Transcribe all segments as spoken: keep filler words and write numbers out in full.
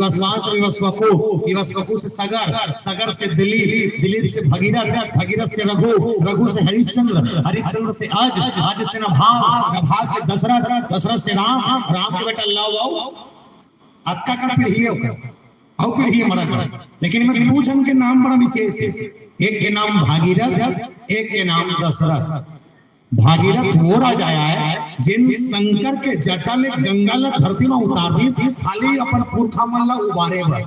विवस्वान से विवस्वकु, विवस्वकु से सगर, सगर से दिलीप, दिलीप से भगीरथ, भगीरथ से रघु, रघु से हरिश्चंद्र, हरिश्चंद्र से अज, अज से नभाग, नभाग से दशरथ, दशरथ से राम, राम के बेटा लव अउ अतका कन पीढ़ी हे ओकर, अउ पीढ़ी हे मरा कर। लेकिन एमा दू झन के नाम बड़ा विशेष हे। एक के नाम भागीरथ, एक के नाम दशरथ। भागीरथ वो राजा आय, जेन शंकर के जटा ले गंगा ला धरती म उतार दिस, खाली अपन पुरखा मन ला उबारे बर।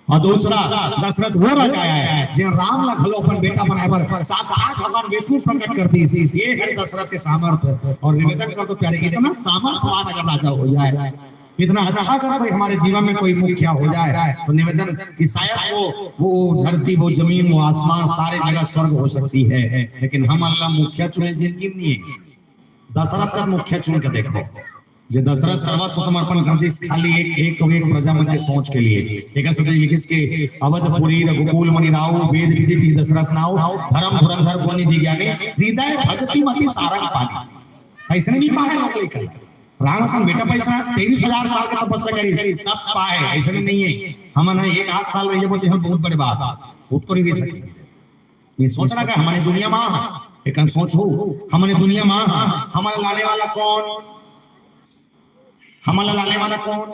अउ दूसरा दशरथ वो राजा आय, जेन राम ला घलो अपन बेटा बनाए बर साक्षात भगवान विष्णु प्रकट कर दिस। ये हे दशरथ के सामर्थ्य। अउ निवेदन कर दो प्यारे, इतना सामर्थ्यवान अगर राजा हो जाए, इतना अच्छा अगर कोई हमारे जीवन में कोई मुखिया हो जाए, तो निवेदन कि शायद वो, वो धरती, वो जमीन, वो आसमान, सारे जगह स्वर्ग हो सकती है, लेकिन हमन ला मुखिया चुने जिनगी नहीं है। दशरथ का मुखिया चुन के देखो, जे दशरथ सर्वस्व समर्पण कर दिस, खाली एक, एक, एक प्रजा मन के सोच के लिए। एक शब्द लिखिस के अवधपुरी रघुकुल मणि राउ, वेद विदित दशरथ नाउ, धर्म धुरंधर गुण निधि ज्ञानी, हृदय भक्ति मति सारंग पानी। ऐसने नहीं पाए लोग लेकर। राम असन बेटा पैसा तेईस हजार साल के तपस्या करी, तब पाए, ऐसने नहीं है। हमन ह एक आध साल रहिए बोलते हम बहुत बड़े बात, खुद को नहीं दे सकते। ये सोचना का हमन दुनिया मा, एक सोचो, हमन दुनिया मा, हमन लाने वाला कौन, हमन लाने वाला कौन?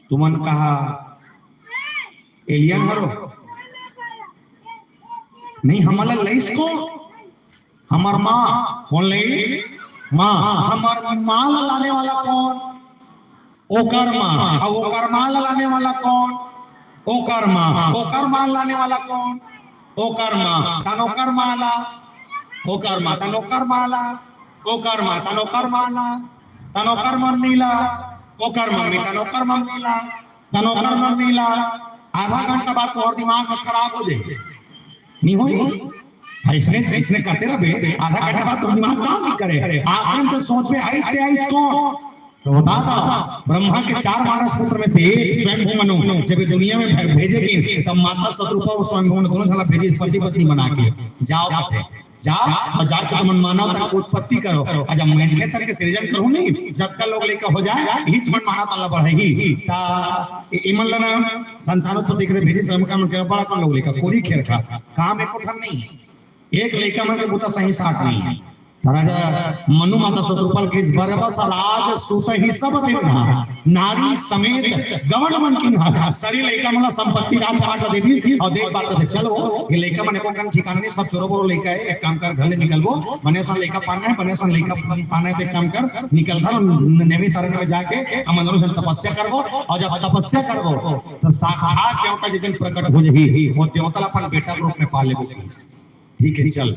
तुमन कहा एलियन हरो? नहीं, हमन ला लइस कौन? हमर माँ। कौन लइस? माँ। हमर माँ ला लाने वाला कौन? ओकर माँ। अउ ओकर माँ ला लाने वाला कौन? ओकर माँ। ओकर माँ ला लाने वाला कौन? ओकर माँ। तन ओकर माँ ला। ओकर माँ। तन ओकर माँ ला। ओकर माँ। तन ओकर माँ ला। तन ओकर मम्मी ला। ओकर मम्मी। तन ओकर मम्मी ला। तन ओकर मम्मी ला। आधा घंटा बाद तोहर दिमाग ह खराब हो जाही। नहीं होही? अइसने, अइसने करते रहबे, आधा घंटा बाद तोर दिमाग काम नहीं करे। आखिर में तो सोचबे, आइस ते आइस कौन? तो बता दो, ब्रह्मा के चार मानस पुत्र में से एक स्वयंभू मनु जब ये दुनिया में भे-, भेजे गए, तब माता शतरूपा अउ स्वयंभू मनु दोनों साला भेजे पति पत्नी बना के, जाओ कथे, जाओ अउ जाके तुमन मानव तन के उत्पत्ति करो। अउ जब मनखे तन के सृजन करो नहीं, जब तक लोग लइका हो जाए, इच मन मानव तन ला बढ़ाही। ता ए-, इमन ला ना संतानोत्पत्ति करे भेजे, श्रम का मन करे, बड़ा कन लोग लइका, कोरी खेर खा, काम एको ठन नहीं। एक लइका मन के बुता सही साट नहीं है। त राजा मनु माता शतरूपा ल कहिस, बरबस राज सुत ही सब बिन्हा, नारी समेत गवन मन कीन्हा। सरी लइका मन ला संपत्ति राजपाट ला दे दीस अउ देख बात करते, चलो, ये लइका मन एको कन ठिकाना नहीं, सब चोरो बोरो लइका है, एक काम कर, घर ले निकलबो, बने सन लइका पाना है, बने सन लइका पाना है, तो एक काम कर, निकल धर, नेमी सरन में जाके हम दोनों जन तपस्या करबो, अउ जब तपस्या करबो, तो साक्षात देवता जिस दिन प्रकट हो जाही, वो देवता ला अपन बेटा के रूप में पा लेबो कहिस। ठीक है, चल।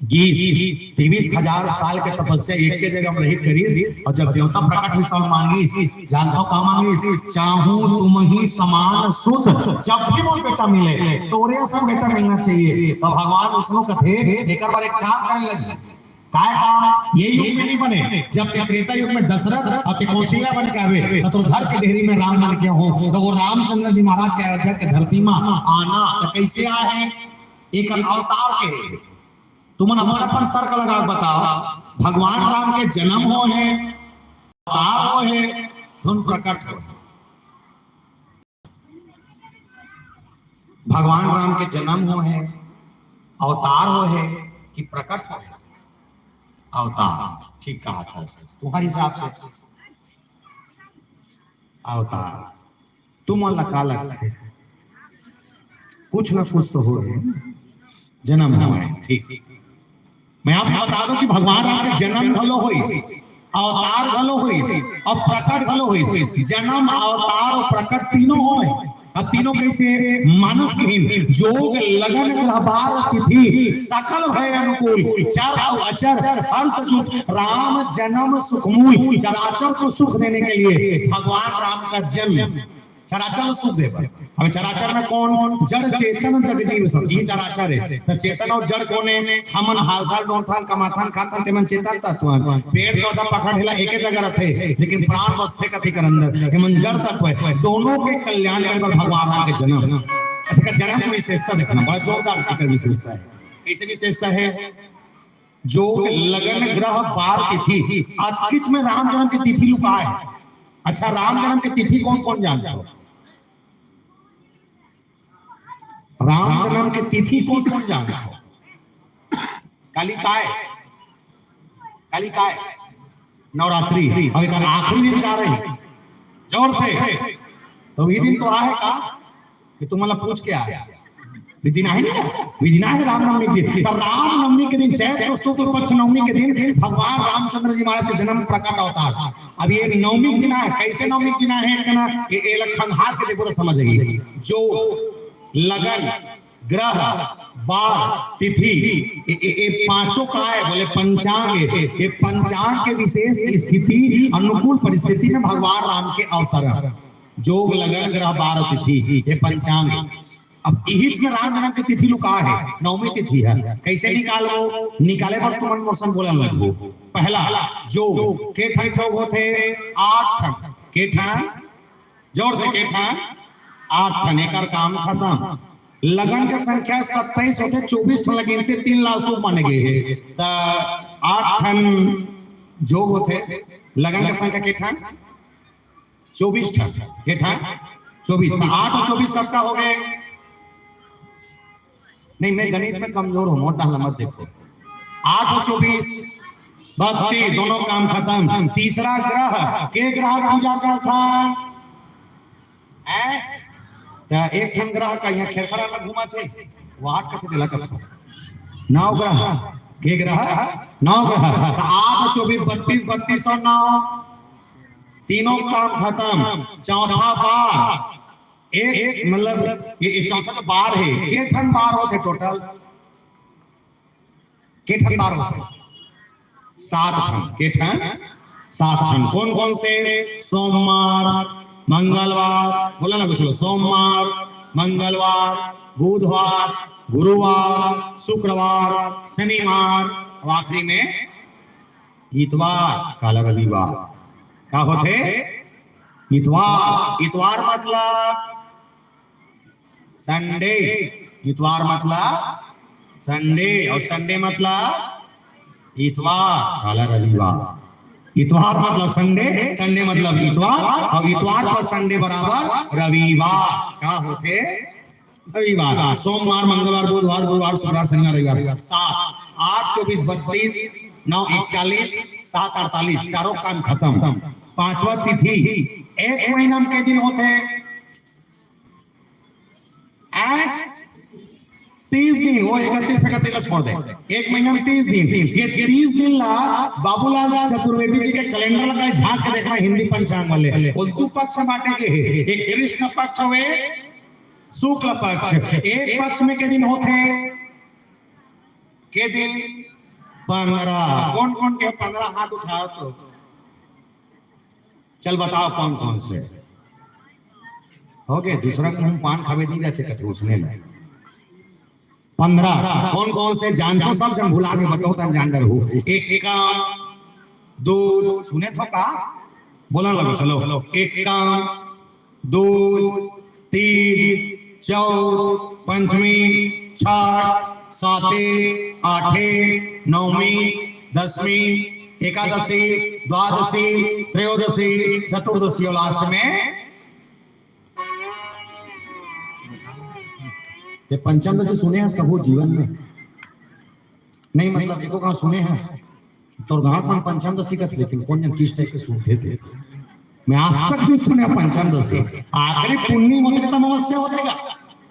गीस, तेईस हजार साल के तपस्या एक के जगह में रहित करिस, अउ जब देवता प्रकट होइस, तब मांगिस, जानथव का मांगिस? चाहूं तुमही समान सुत, जब भी मोर बेटा मिले, तोरे असन बेटा मिलना चाहिए। तो भगवान विष्णु कथे, एकर बर एक काम करे लगही। काय काम? ये युग में नहीं बने। जब ते त्रेता युग में दशरथ अउ ते कौशल्या बन के आबे, त तोर घर के डेहरी में राम बन के हो, त वो रामचंद्र जी महाराज के अयोध्या के धरती में आना, त कैसे आए हे? एक अवतार के। तुमन अपन अपन तर्क लगा के बताओ, भगवान राम के जन्म होहे, अवतार होहे, धुन प्रकट होहे। भगवान राम के जन्म होहे, अवतार होहे कि प्रकट होहे? अवतार। ठीक कहा था सर, तुम्हारे हिसाब से अवतार। तुमन ला का लगथे? कुछ ना कुछ तो होहे, जन्म होहे। ठीक, मैं आपको बता दूं कि भगवान राम के जन्म घलो होइस, अवतार घलो होइस अउ प्रकट घलो होइस। जन्म, अवतार अउ प्रकट तीनों होय। अब तीनों कैसे? मानस किहिन, जोग लगन ग्रह बार तिथि, सकल भय अनुकूल, चर अउ अचर हर्ष जुत, राम जन्म सुख मूल। चराचर को सुख देने के लिए भगवान राम का जन्म। चराचर ल सुख दे बर। अब चराचर में कौन? जड़ चेतन जग जीव सब, ये चराचर हे। त चेतन अउ जड़ कौन हे? हमन हालथन, डोलथन, कमाथन, खाथन, तेमन चेतन तत्व हन। पेड़ पौधा पखा ढेला एके जगह रथे, लेकिन प्राण बसथे कथी कर अंदर, एमन जड़ तत्व हे। दोनों के कल्याण करे बर भगवान राम के जन्म। अच्छा, का जन्म के विशेषता देखना, बड़ा जोरदार एकर विशेषता हे। कैसे विशेषता हे? जोग लगन ग्रह बार तिथि, अतकिच में राम जन्म के तिथि लुकाय हे। अच्छा, राम जन्म के तिथि कोन कोन जानत हो? राम जन्म के तिथि कोन कोन जानत हो? काली काय? काली काय? नवरात्रि। अउ एकर आखिरी दिन का रही? जोर से। तो ये दिन तो आहे का कि तुमन ला पूछ के आए? ये दिन आहे ना, ये दिन आहे रामनवमी के दिन। तो रामनवमी के दिन, चैत्र शुक्ल पक्ष नवमी के दिन भगवान रामचंद्र जी महाराज के जन्म, प्रकट अवतार। अब ये नवमी के दिन आहे, कैसे नवमी के दिन आहे? ये, ये लक्षण हाथ के देखो तो समझ गई। जोग, लगन, ग्रह, बार, तिथि, ये, ये, ये पांचों का है, बोले पंचांग है। ये पंचांग के विशेष स्थिति, अनुकूल परिस्थिति में भगवान राम के अवतरण। जोग, लगन, ग्रह, बार, तिथि, ये पंचांग। अब इहिच में राम जन्म के तिथि लुका है, नवमी तिथि है। कैसे निकालबो? निकाले बर तुमन मोर संग बोलन लगबो। पहला, जोग, के ठन जोग होथे? आठ ठन। के ठन? जोर से, के ठन? आठ ठन। एकर काम खत्म। लगन के संख्या सत्ताईस होथे, चौबीस ठन लगन के, तीन ला अशुभ माने गए हे। त आठ ठन जोग होथे। लगन के संख्या के ठन? चौबीस ठन। के ठन? चौबीस। त आठ अउ चौबीस कतका हो गए? नहीं, मैं गणित में कमजोर हूँ, मोटा वाला मत देखो। आठ अउ चौबीस, बत्तीस, दोनों काम खत्म। तीसरा ग्रह, के ग्रह पूजा करथा? हैं? त एक ठन ग्रह का यहाँ खेरखड़ा में घूमत हे, वो आठ कथे, तेला कथे। नौ ग्रह, के ग्रह? नौ ग्रह। त आठ अउ चौबीस, बत्तीस, बत्तीस अउ नौ, तीनों काम खत्म। चौथा बार, एक, मतलब, ये, ये चौथा तो बार है। के ठन बार होथे total? के ठन बार होथे? सात ठन। के ठन? सात ठन। कोन कोन से? सोमवार, मंगलवार, बोला ना कुछ लोग, सोमवार, मंगलवार, बुधवार, गुरुवार, शुक्रवार, शनिवार, अउ आखिरी में इतवार, काला रविवार। का होथे? इतवार। इतवार मतलब Sunday। इतवार मतलब Sunday, अउ Sunday मतलब इतवार, काला रविवार। इतवार मतलब Sunday, Sunday मतलब इतवार, अउ इतवार पर Sunday बराबर रविवार। का होथे? रविवार। सोमवार, मंगलवार, बुधवार, गुरुवार, शुक्रवार, शनिवार, रविवार। सात, आठ, चौबीस, बत्तीस, नौ, इकतालीस, सात, अड़तालीस, चारों काम खत्म। पांचवा तिथि, एक महीना में के दिन होथे? हैं? तीस दिन। वो इकतीस, इकतीस ला छोड़ दे। एक महीना में तीस दिन। ये तीस दिन ला बाबूलाल चतुर्वेदी जी के calendar ला झांक के देखना, हिंदी पंचांग वाले। वो दू पक्ष में बांटे गए हे। एक कृष्ण पक्ष हुए, शुक्ल पक्ष। एक पक्ष में के दिन होथे? के दिन? पंद्रह। कोन कोन के पंद्रह, हाथ उठाओ तो। चल बताओ कोन कोन से। हो गए, दूसरा के मुंह पान खावे नहीं जाचे कथे उसने ले। पंद्रह। कोन कोन से जानथो? सब झन भुला के बताओ, तन जान डरहू। एक काम, दो, सुने थो का? बोला लगो, चलो। एक काम, दो, तीज, चौथ, पंचमी, छठ, साते, आठे, नवमी, दसमी, एकादशी, द्वादशी, त्रयोदशी, चतुर्दशी अउ last में ते पंचमदशी सुने हस कभू जीवन में? नहीं, मतलब, एको कहाँ सुने हस? तोर गाँव में पंचमदशी कथे, लेकिन कोन जन किस type के सुनथे ते? मैं आज तक नहीं सुने पंचमदशी। आखिरी पुन्नी होथे त अमावस्या होथे का?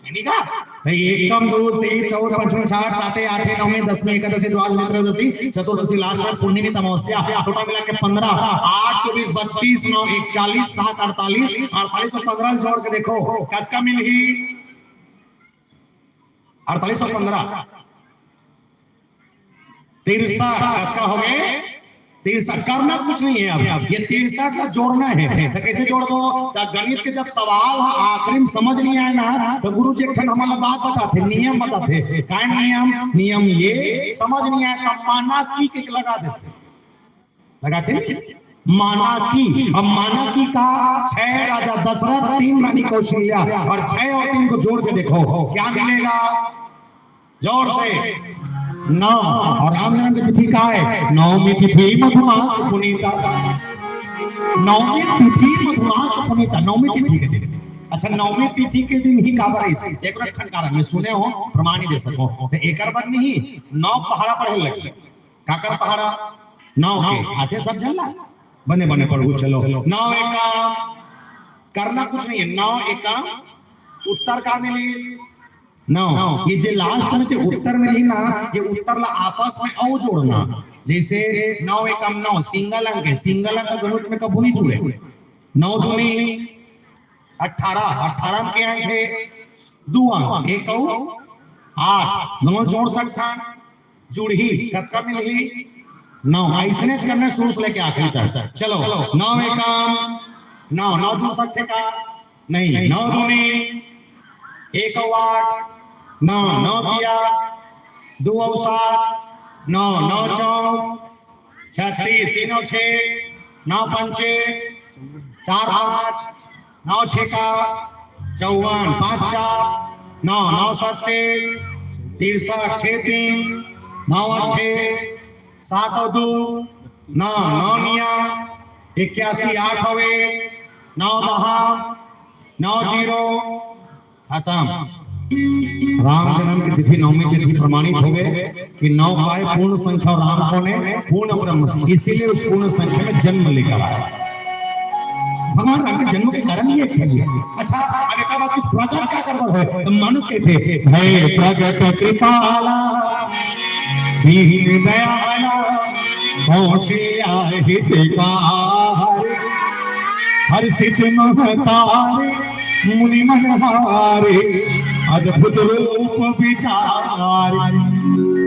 नहीं का? तो एकम, दो, तीन, चौथ, पंचमी, छठ, साते, आठे, नवमी, दसमी, एकादशी, द्वादशी, त्रयोदशी, चतुर्दशी, last में पुन्नी नहीं त अमावस्या। Total मिला के पंद्रह, आठ, चौबीस, बत्तीस, नौ, इकतालीस, सात, अड़तालीस, अड़तालीस अउ पंद्रह जोड़ के देखो, कतका मिलही? अड़तालीस अउ पंद्रह, तिरसठ। कतका हो गए? तिरसठ। करना कुछ नहीं है अब, ये तिरसठ का जोड़ना है। तो कैसे जोड़बो? तो गणित के जब सवाल ह आखिरी में समझ नहीं आए ना, तो गुरु जी एक ठन हमन ला बात बताथे, नियम बताथे। काय नियम? नियम ये, समझ नहीं आए तो माना कि के लगा देथे। लगाथे नहीं? माना कि, अब माना कि का, छह राजा दशरथ, तीन रानी कौशल्या, अउ छह अउ तीन को जोड़ के देखो क्या मिलेगा? जोर से, नौ। अउ राम जन्म की तिथि का है? नवमी तिथि मधुमास पुनीता। नवमी तिथि मधुमास पुनीता, नवमी तिथि के दिन। अच्छा, नवमी तिथि के दिन ही काबर है? एक ठन कारण मैं सुने हो, प्रमाण ही दे सको। तो एकर बर नहीं, नौ पहाड़ा पढ़े लगी। काकर पहाड़ा? नौ के। आथे सब झन ला? बने बने पढ़ू, चलो। नौ एकम, करना कुछ नहीं है। नौ एकम उत्तर का मिलिस? नौ। ये जे लास्ट में जे उत्तर मिली ना, ये उत्तर ला आपस में अउ जोड़ना। जैसे नौ एकम नौ, सिंगल अंक है, सिंगल अंक गणित में कभू नहीं जुड़े। नौ दूनी अठारह, अठारह के अंक है दू अंक, एक अउ आठ, दोनों जोड़ सकथन। जुड़ही, कतका मिलही? नौ। अइसनेच करना शुरू से लेके आखिरी तक। चलो, नौ एकम नौ, नौ जुड़ सकथे का? नहीं। नौ दूनी एक अउ आठ, नौ, नौ तिया दू अउ सात, नौ, नौ चौक छत्तीस, तीनों छः, नौ पंचे चार पाँच, नौ छः का चौवन, पाँच चार नौ, नौ सत्ते तिरसठ, छः तीन नौ अट्ठे सात अउ दू नौ, नौ निया इक्यासी, आठ हवे, नौ दहा नौ जीरो, खत्म। राम जन्म की तिथि, नवमी तिथि प्रमाणित हो गए कि नौ काय पूर्ण संख्या और राम कौन है? पूर्ण ब्रह्म। इसीलिए उस पूर्ण संख्या में जन्म लेकर आया। भगवान राम के जन्म के कारण ही एक है। अच्छा, अब एक बात, इस प्रकट का करवर है? तो मानुष के थे, "भय प्रगट कृपाला, दीन दयाला, कौशल्या हितकारी, हर्षित महतारी, मुनि मनहारी, अद्भुत रूप विचारी।"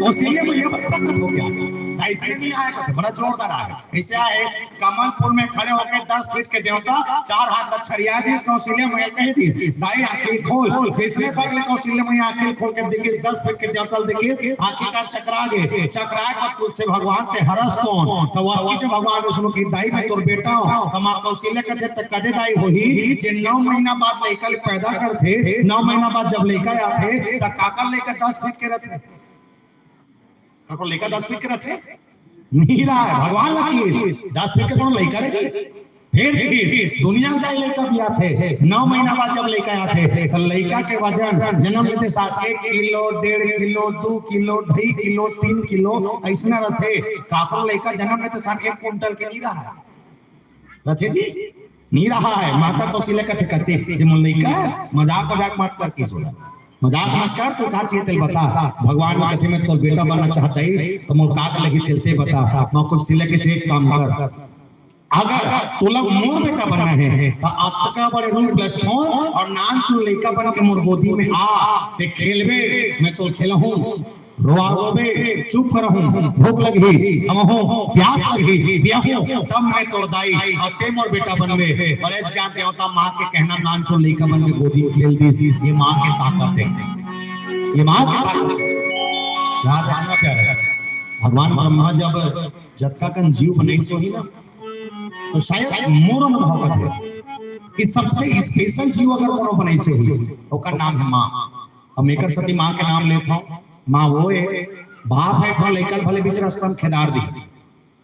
कौशल्या मैया प्रकट हो गया। ऐसे नहीं आया करते, बड़ा जोरदार आया। ऐसे आए, कमल फूल में खड़े होके दस फीट के देवता चार हाथ ला छरिया दिस, कौशल्या मैया कह दी, "दाई आँखी खोल।" जैसने बगले कौशल्या मैया आँखी खोल के देखिस, दस फीट के देवता ल देखिस, आँखी का चकरा गे, चकराए के बाद पूछथे, "भगवान ते हरस कौन?" तो वह पूछे भगवान विष्णु की, "दाई मैं तोर बेटा हूँ।" तो माँ कौशल्या कहथे, "त कदे दाई होही?" जे नौ महीना बाद लइका ल पैदा करथे, नौ महीना बाद जब लइका आथे, त काकर लइका दस फीट के रथे? काकर लइका दस फीट के रथे? नहीं रहा है। भगवान ला की दस फीट के कोनो लइका रहे? फिर भी दुनिया के लइका भी आथे, नौ महीना बाद जब लइका आथे, तो लइका के वजन जन्म लेते साथ एक किलो, डेढ़ किलो, दू किलो, ढाई किलो, तीन किलो, ऐसना रथे। काकर लइका जन्म लेते साथ एक कुंटल के नहीं रहा है। रथे जी? नहीं रहा है। माता कौशल्या कथे, कहते, "ये मोर लइका है, मजाक मजाक मत कर," किस बोला। "मजाक मत कर, तू का चाहिए तेल बता।" भगवान में कथे, "मैं तोर बेटा बनना चाहता ही, तो मोर का लगी तेल ते बता।" माँ कौशल्या कथे, "एक काम कर, अगर तोला मोर बेटा बनना है, तो अतका बड़े रूप ला छोड़ और नानचुन लइका बन के मोर गोदी में आ, ते खेलबे, मैं तोर खेलहूँ।" रोआ रोबे, चुप रहूं, भूख लगही, हमहूं, प्यास लगही, पियहूं, तब मैं तोर दाई, अउ ते मोर बेटा बनबे। बड़े जान देवता माँ के कहना, नानचुन लइका बन के गोदी में खेल दिस। ये माँ के ताकत है, ये माँ के ताकत है। याद रखना प्यारे, भगवान ब्रह्मा जब जतका कन जीव बनाइस होही ना, तो शायद मोर अनुभव कथे कि सबसे स्पेशल जीव अगर कोनो बनाइस होही, ओकर नाम है माँ। हम एकर सेती माँ के नाम लेत हौं। माँ वो ए, बाप हे एक बार लइका ल भले बीच रस्ता में खेदार दी,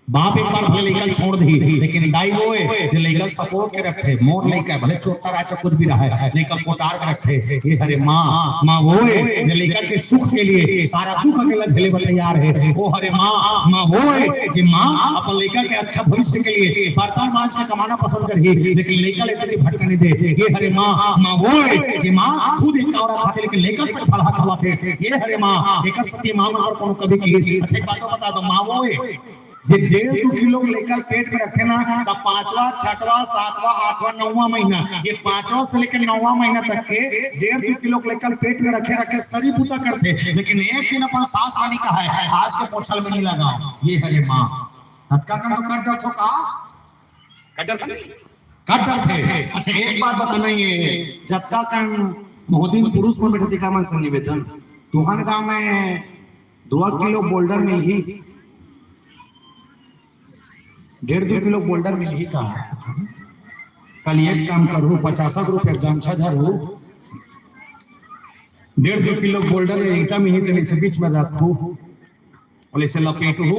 बाप एक बार भले लइका ल छोड़ दी, लेकिन दाई वो ए, जे लइका ल सपोर्ट के रखथे। मोर लइका भले छोटा रहे, चाहे कुछ भी रहे, लइका ल कोटार के रखथे। ये हरे माँ, माँ वो ए, जे लइका के सुख के लिए सारा दुख अकेला झेले बर तैयार हे। वो हरे माँ, माँ वो ए, जे माँ अपन लइका के अच्छा भविष्य के लिए बर्तन मांज के कमाना पसंद करही, लेकिन लइका ल एकर भटकने दे। ये हरे माँ, माँ वो ए, जे माँ खुद एक कौड़ा खाथे, लेकिन लइका ल पेट भर खवाथे। ये हरे माँ, एकर सेती माँ मन बर कोनो कभी किहिस। अच्छा, एक बात तो बता दो, माँ वो ए, जे डेढ़ दू किलो के लइका ल पेट में रखे ना, त पांचवा, छठवा, सातवां, आठवां, नौवां महीना, ये पांचवा से लेकर नौवां महीना तक के डेढ़ दू किलो के लइका ल पेट में रखे रखे सरी बूता करथे, लेकिन एक दिन अपन सास रानी कहा है, "आज के पोछल में नहीं लगाओ।" ये हरे माँ, अतका कन तो कर डरथो का? कर डरथो नहीं? कर डरथे। अच्छा, एक बात बताना, ये जतका कन महोदय पुरुष मन बैठे, तेकर मन से निवेदन, तुहन गांव में दो किलो बोल्डर मिलही, डेढ़ दू किलो बोल्डर मिलही का? कल एक काम करहू, पचास रुपया गमछा धरहू, डेढ़ दू किलो बोल्डर या ईंटा मिलही, तेने से बीच में रखहू, अउ इसे लपेटहू,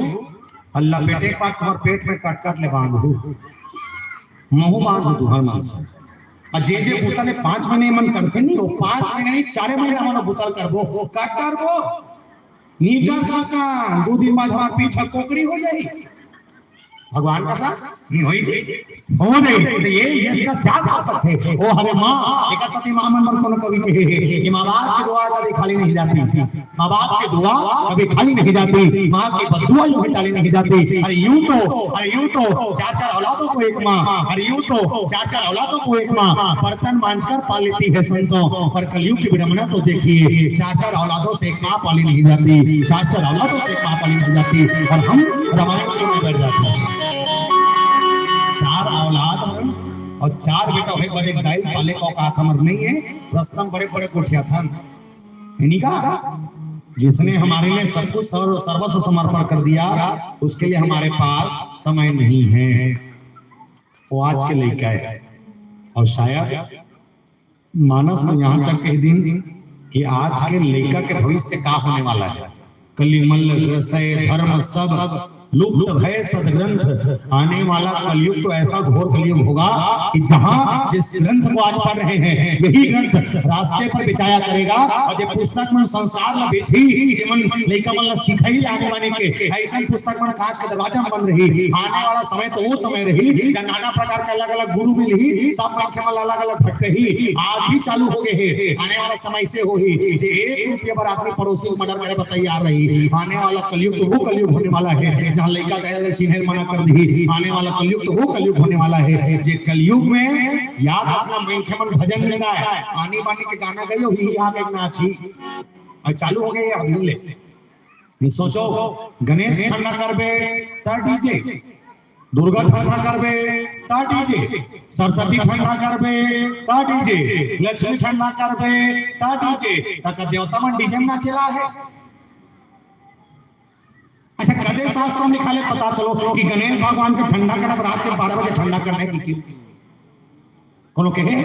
अउ लपेटे के बाद तुम्हार पेट में कट कट ले बांधहू। महू बांध हो तुहर मन से। अउ जे जे बुता ले पांच महीना मन करथे नहीं, वो पांच महीना नहीं, चारे महीना मन बुता ल करबो, का करबो? नी कर सका। दो दिन बाद हमार पीठ ह कोकड़ी हो जाही। भगवान का साथ नहीं होई जी, हो जाही। तो ये, ये इतना क्या कर सकथे? ओ हरे माँ, एक सती माँ मन मन कोनो कवि के, कि माँ बाप की दुआ कभी खाली नहीं जाती। माँ बाप की दुआ कभी खाली नहीं जाती, माँ की बद्दुआ यूं भी टाली नहीं जाती। अरे यूं तो, अरे यूं तो चार चार औलादों को एक माँ, अरे यूं तो चार चार औलादों को एक माँ बर्तन मांझकर पाल लेती है संतों, पर कलयुग की विडंबना तो देखिए, चार चार औलादों से एक माँ पाली नहीं जाती, चार चार औलादों से एक माँ पाली नहीं जाती। और हम रामायण सुनने बैठ जाते हैं। चार औलाद हैं और चार बेटा होए के बाद एक दाई पाले का औकात हमर नहीं है। रस्ता में बड़े बड़े कोठिया था, है नहीं का? जिसने हमारे लिए सब कुछ सर्व-, सर्वस्व समर्पण कर दिया, उसके लिए हमारे पास समय नहीं है। वो आज के लइका है। और शायद मानस में यहाँ तक कह दिन कि आज के लइका के भविष्य का होने वाला है। कली मल्ल ग्रसय धर्म सब लुप्त भय सदग्रंथ। आने वाला कलयुग तो ऐसा घोर कलयुग होगा कि जहां जिस ग्रंथ को आज पढ़ रहे हैं, यही ग्रंथ रास्ते पर बिछाया करेगा। और जे पुस्तक मन संस्कार ला बेचही, जे मन लइका मन ला सिखाही आने वाले के, ऐसन पुस्तक मन कांच के दरवाजा में बंद रही। आने वाला समय तो वो समय रही जब नाना प्रकार के अलग-अलग गुरु मिलही, सब मनखे मन ला अलग-अलग भटकही। आज भी चालू हो गए हे, आने वाला समय से होही जे एक रुपया बर आदमी पड़ोसी को मर्डर करे बर तैयार रही। आने वाला कलयुग तो वो कलयुग होने वाला है जहाँ लइका दाई ला चिन्हे मना कर दिही। आने वाला कलयुग तो वो कलयुग होने वाला है जे कलयुग में याद रखना, मनखे मन भजन नहीं गाए, आनी बानी के गाना गाइयो, ही याद एक नाची। और चालू हो गए अभी ले। ये सोचो, गणेश ठंडा करबे त डीजे, दुर्गा ठंडा करबे त डीजे, सरस्वती ठंडा करबे त डीजे, लक्ष्मी ठंडा करबे त डीजे। त का देवता मन डीजे में नाचेला है? अच्छा, कदे शास्त्र में लिखा ले, पता चलो कि गणेश भगवान के ठंडा करब रात के बारह बजे ठंडा करना है कि क्यों? कोनो कहे,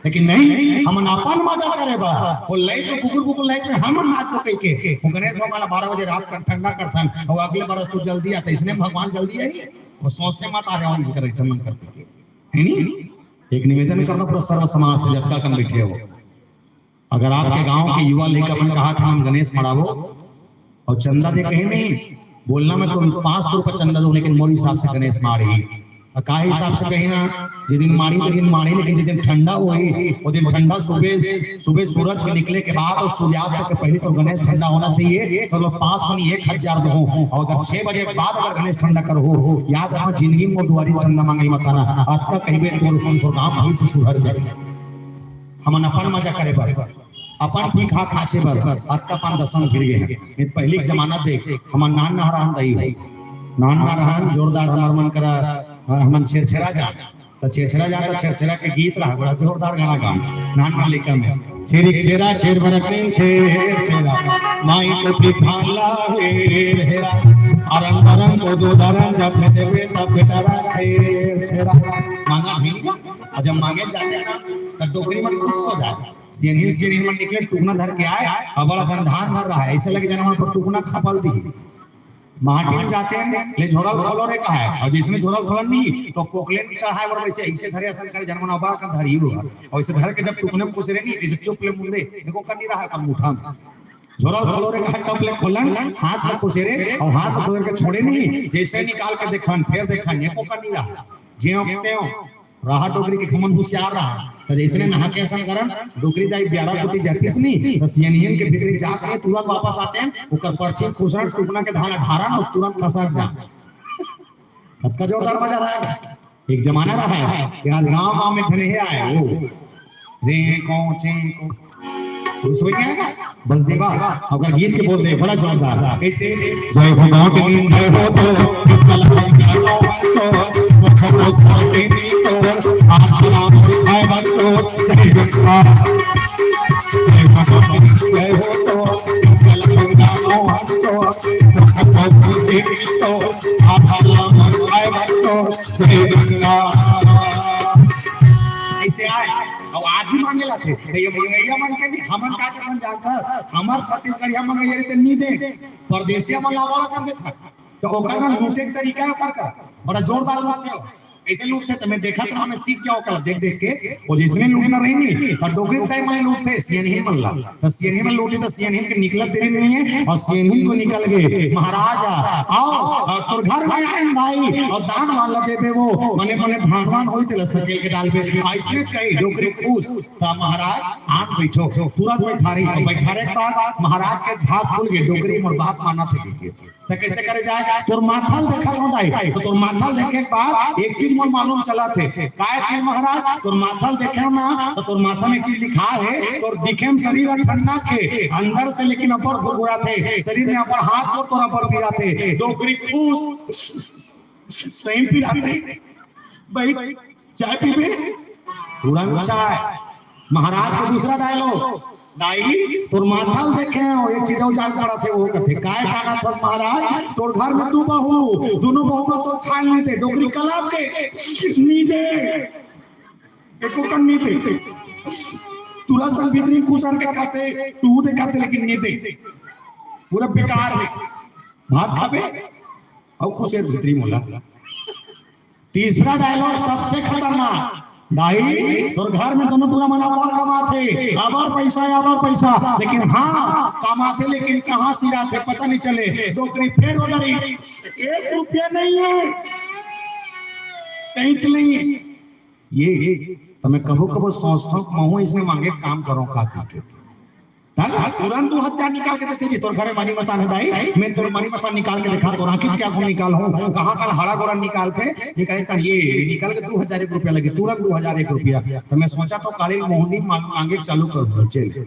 लेकिन नहीं, हमन अपन मजा करे बर। वो लाइट में, कुकुर कुकुर लाइट में हमन नाच को कह के, वो गणेश भगवान बारह बजे रात का ठंडा करथन, और अगले बरस तो जल्दी आता, इसने भगवान जल्दी आई, वो सोचते मत आ रहे हो, इसी तरह से मन करते के, है नहीं? एक निवेदन करना पूरा सर्व समाज से, जतका कन बैठे हो, अगर आपके गांव के युवा लइका मन कहा कि हम गणेश मड़ाबो और चंदा दे, कहे नहीं, बोलना मैं तो पाँच सौ रुपये चंदा दूं, लेकिन मोर हिसाब से गणेश माड़ही। और का हिसाब से कही ना, जे दिन माड़ी, ते दिन माड़ी, लेकिन जे दिन ठंडा होही, वो दिन ठंडा सुबह, सुबह सूरज के निकले के बाद और सूर्यास्त के पहले तो गणेश ठंडा होना चाहिए। तो लोग पाँच सौ नहीं, एक हजार दो, और अगर छह बजे के बाद अगर गणेश ठंडा कर हो, याद रखना, जिंदगी में दुआरी चंदा मांगे मत आना। अतका कहिबे तोर, तोर गांव भविष्य सुधर जाए। हमन अपन मजा करे बर, अपन ठीक हाथ नाचे बर, अतका पान दसम गिर गए हैं। नहीं, पहले के जमाना देख, हमन नान नहरान दई हो, नान नहरान जोरदार हमर मन करा, हमन छेरछेरा जा, त छेरछेरा जा, त छेरछेरा के गीत रहा, बड़ा जोरदार गाना गाओ, नान ना लेकर में। छेरी छेरा छेर बरकरीन छेर छेरा, माई को फिर भाला हेर हेरा, अरन बरन को दो दरन जब में देवे तब बेटारा छेर छेरा। मांगा नहीं, और जब मांगे जाते हैं ना, तो डोकरी मन खुश हो जाए। सियनहिन, सियनहिन मन निकले, टुकना धर के आए, अबड़ अकन धान धर रहा है, ऐसे लगे जना मन पर टुकना खपल दी। माटी में जाते हैं, ले झोरल खोलो रे कहा है, और जिसने झोरल खोलन नहीं, तो कोकले में चढ़ाए, और वैसे ऐसे धरे असन करे, जना मन अबड़ अकन धरी हुआ, और ऐसे धर के जब टुकने में खुसरे नहीं, जैसे चुप ले मुंदे, एको कर नहीं रहा है, कर मुठा में। झोरल खोलो रे कहा, टप ले खोलन, हाथ में खुसरे, और हाथ में खुसर के छोड़े नहीं, जैसे निकाल के देखन, फिर देखन, एको कर नहीं रहा। ज्यों त्यों। रहा डोकरी के खमन होशियार रहा। त जैसने नहा के असन करन, डोकरी दाई ब्यारा कोती जातिस नी, त सियनहिन के भीतरी जाके तुरंत वापस आते हैं, ओकर परछी खुसरन, टुकना के धान धारन और तुरंत खसर जा। कतका जोरदार मजा रहा है। एक जमाना रहा है कि आज गांव गांव में ठने हे आए, ओ, रे को, चे को। सुन, सुन गया? बस देवा, अगर गीत के बोल दे, बड़ा जोरदार। कैसे? जय हो गांव के गीत, जय हो तो, चल हम गाओ बच्चों, वो खबरों को से नहीं तो, आप नाम है बच्चों, जय हो, जय हो तो, जय हो तो, चल हम गाओ बच्चों, वो खबरों को से नहीं तो, आप नाम है बच्चों, जय गंगा। ऐसे आए, अब आज भी मांगे लाथे, तो ये मंगैया मन के नहीं, हमन का करन जानता, हमर छत्तीसगढ़िया मंगैया रे ते नहीं दे, परदेसिया मन लावा कर देता, तो ओकर ना लूटे के तरीका है ओकर का, बड़ा जोरदार लूटते हो। कइसे लूटथे त मैं देखत रहा, मैं सीख गया ओकर देख देख के। वो जइसने लूटना रही नहीं त डोकरी तय मन लूटथे, सियनहिन मन ला। त सियनहिन मन लूटी त सियनहिन के निकलत देरी नहीं है, और सियनहिन को निकल गए महाराज, आओ, और तोर घर में आए दाई, और दान वाला देबे वो, मने मने धानवान होई तेला सकेल के डालबे। अइसने कही डोकरी खुश। त महाराज, आन बैठो, तुरंत बैठारी। तो बैठारे के बाद महाराज के भाव खुल गए, डोकरी मोर बात मानत हे कहिके। त कइसे करे जाए? तोर माथा ल देखत हों दाई, त तोर माथा ल देखे के बाद एक चीज मोर मालूम चलत हे। काय चीज महाराज? तोर माथा ल देखे हों ना, त तोर माथा में एक चीज लिखा हे, तोर दिखे में शरीर ह ठंडा के, अंदर से लेकिन अब्बड़ गुरगुराथे, शरीर में अब्बड़ हाथ गोड़ तोर अब्बड़ पिराथे, डोकरी खुश, सही पिराथे। भाई, चाय पीबे? तुरंत चाय। महाराज के दूसरा डायलॉग, दाई, तोर माथा ल देखे हों, एक चीज अउ जान पड़त हे, वो कथे, काय कानत हस महाराज? तोर घर में दू बहू, दूनों बहू में तोर खान नहीं दे, डोकरी कलाब दे, नहीं दे, एको कन नहीं दे। तुरा संग भीतरी खुसर के खाथे, टूहू दे खाथे, लेकिन नहीं दे, पूरा बेकार हे। भात खाबे अउ खुसेर भीतरी मोला। तीसरा डायलॉग सबसे खतरनाक, दाई, तोर घर में दूनों टूरा मन अब्बड़ कमाथे, अब्बड़ पैसा हे, अब्बड़ पैसा, लेकिन हाँ, कमाथे, लेकिन कहाँ सिराथे, पता नहीं चले। डोकरी फेर ओदरी, एक रुपया नहीं हे, कहीं नहीं हे। ये त मैं कभू कभू सोचथों कि महूं अइसने मांगे के काम करों का कहिके। दादा, तुरंत दू हजार निकाल के देथे जी, तोर घर में मानी मसान हे दाई, मैं तोर मानी मसान निकाल के देखा, तोर आँखी के आँखों निकाल हों, कहाँ कहाँ हरा गोरा निकालथे, निकाले त ये निकाल के दू हजार एक रुपया लगी, तुरंत दू हजार एक रुपया। त मैं सोचत हों काली मोहनी मांग-, मांगे के चालू करूँ, नीचे ले,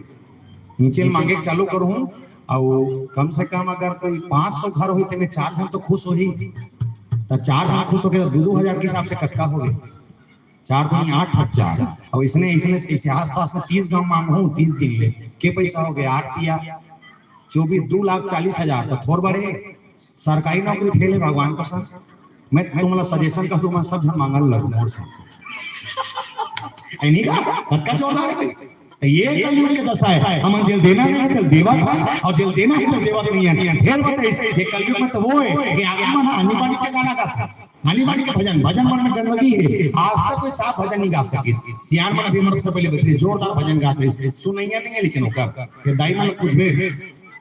नीचे ले मांगे के चालू करूँ, अउ कम से कम अगर कोई पाँच सौ घर होही, तेमे चार झन तो खुश होही, त चार झन खुश होगे त दू दू हजार के हिसाब से कतका होगे? चार दूनी आठ हजार। अउ इसने, इसने, इसे आसपास में तीस गांव मांगहूं, तीस दिन ले, के पैसा होगे? आठ तिया चौबीस, दू लाख चालीस हजार, त थोर बड़े। सरकारी नौकरी फेल हे, भगवान कसम। मैं तुमला सजेशन कहूं, मैं सब झन मांगल लगो मोर संग। ए, नहीं का? कतका जोरदार हे। त ये कलयुग के दशा हे। हमन जेला देना नहीं हे, तेला देवत हन, अउ जेला देना हे, तेला देवत नहीं हे। फेर बताइस, ये कलयुग में त वो हे कि आदमी मन आनी बानी के गाना गाथे। आनी बानी के भजन, भजन मन में गंदगी हे। आज तक कोई साफ भजन नहीं गा सकिस। सियान मन अभी हमर से पहले बैठे, जोरदार भजन गाथे। सुनइया नहीं हे लेकिन ओकर। ये दाई मन पूछबे,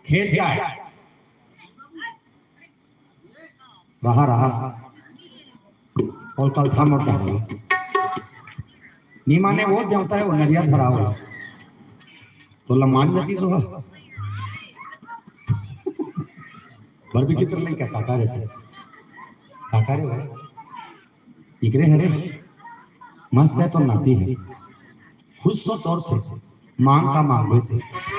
खेत जाए, रहा, रहा। और कल था मोर कहानी। नी माने वो देवता हे, वो नरियर धरावय। तोला मान जातिस ओ। बड़ विचित्र लइका, काका रे। काका रे भाई। इकरे हरे। मस्त हे तोर नाती हे। खुश हों तोर से। मांग का मांगबे ते।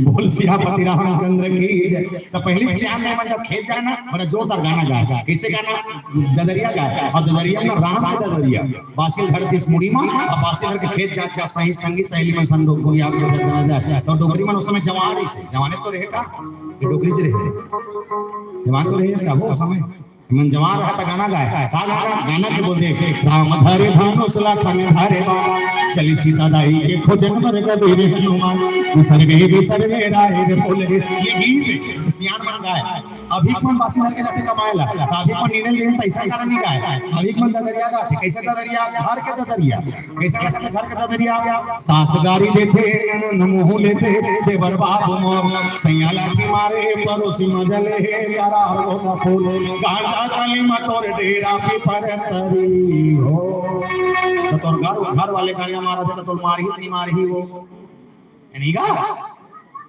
बोल सियापति रामचंद्र की जय। त पहिली सियान मन जब खेत जाए ना, बड़ा जोरदार गाना गाए। कइसे गाना? ददरिया गाए। अउ ददरिया में राम के ददरिया। बासी ल धरतिस मुड़ी मा, अउ बासी ल धर के खेत जात जात सही संगी सहेली मन संग गुरिया के गाना जाए। त डोकरी मन ओ समय जवान रहिस हे, जवाने तो रहे का? ये डोकरी जे रहे। जवान तो रहे इसका वो समय। मन जवान रहा त गाना गाए। का गाना? गाना के बोल दे, "राम धरे धनुष लखन धरे बाण, चली सीता दाई के खोजन बर गए रे हनुमान, बिसर गए, बिसर गए राय रे भोले रे।" ये गीत सियान मन गाए। अभी के मन बासी धर के जाथे कमाए ला, त अभी के मन नींदे ले त अइसन गाना नहीं गाए। अभी के मन ददरिया गाथे, कइसे ददरिया? घर के ददरिया। कइसे लगथे घर के ददरिया? सास गारी देथे, ननद मुंह लेथे, देवर बाबू मोर सैया लाठी मारे, परोसी मजा ले, करार होता फूल, गांजा गली में तोर डेरा पीपर तरी हो। त तोर घर, घर वाले गांजा मारथे, त तोर मारही नहीं मारही वो। नहीं गा?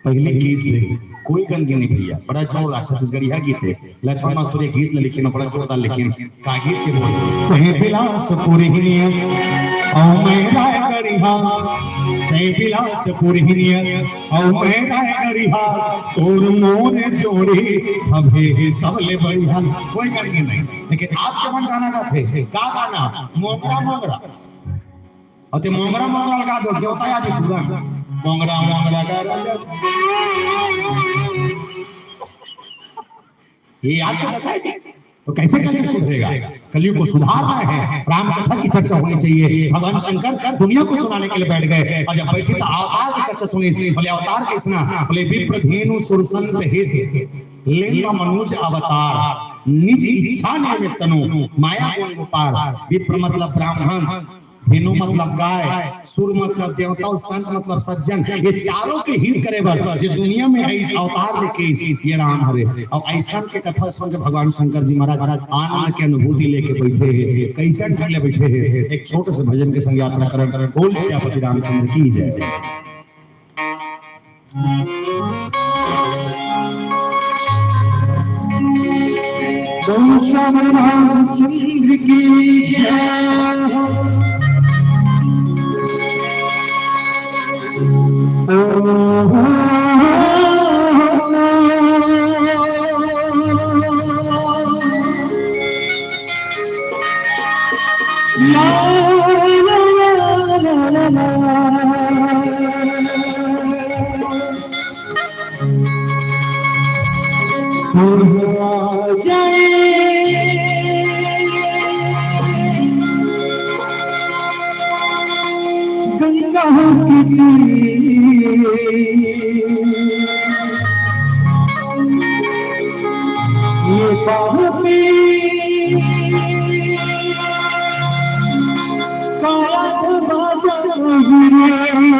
पहिली गीत ले, कोई गंदगी नहीं भैया, बड़ा जोरदार छत्तीसगढ़िया गीत हे। लक्ष्मण मास्टर ये गीत ले लिखिन, बड़ा जोरदार लिखिन। का गीत के बोल? तैं बिलासपुर हिनियस, अउ मैं रायगढ़िया। तैं बिलासपुर हिनियस, अउ मैं रायगढ़िया। तोर मोर जोड़ी हवे हे सबले बढ़िया। कोई गंदगी नहीं, लेकिन आज के मन गाना गाथे, का गाना? मोंगरा मोंगरा। अउ ते मोंगरा मोंगरा लगा दो, देवता आ जाही तुरंत। मोंगरा मोंगरा का राजा। ये आज का दशा है जी। तो कैसे कलयुग सुधरेगा? कलयुग को सुधारना है, राम कथा की चर्चा होनी चाहिए। भगवान शंकर दुनिया को सुनाने के लिए बैठ गए, अउ जब बैठे त अवतार की चर्चा सुनी। बोले, "अवतार किसना?" बोले, "विप्र धेनु सुरसंत हित, लेन मनुज अवतार।" निज इच्छा नियमित तनु, माया गुण गोपाल। विप्र मतलब ब्राह्मण, धेनु मतलब गाय, सुर मतलब देवता अउ संत मतलब सज्जन। ये चारों के हित करे बर जे दुनिया में आइस, अवतार लेके आइस, ये राम हरे। अउ अइसन के कथा सुन के भगवान शंकर जी महाराज आनंद के अनुभूति लेके बइठे हे। कइसन ढंग ले बइठे हे, एक छोटे से भजन के संग यात्रा करन। बोल सियापति रामचंद्र की जय। बोल श्याम रामचंद्र की जय हो। गंगा के तीर ये पापी काया बाजा रे।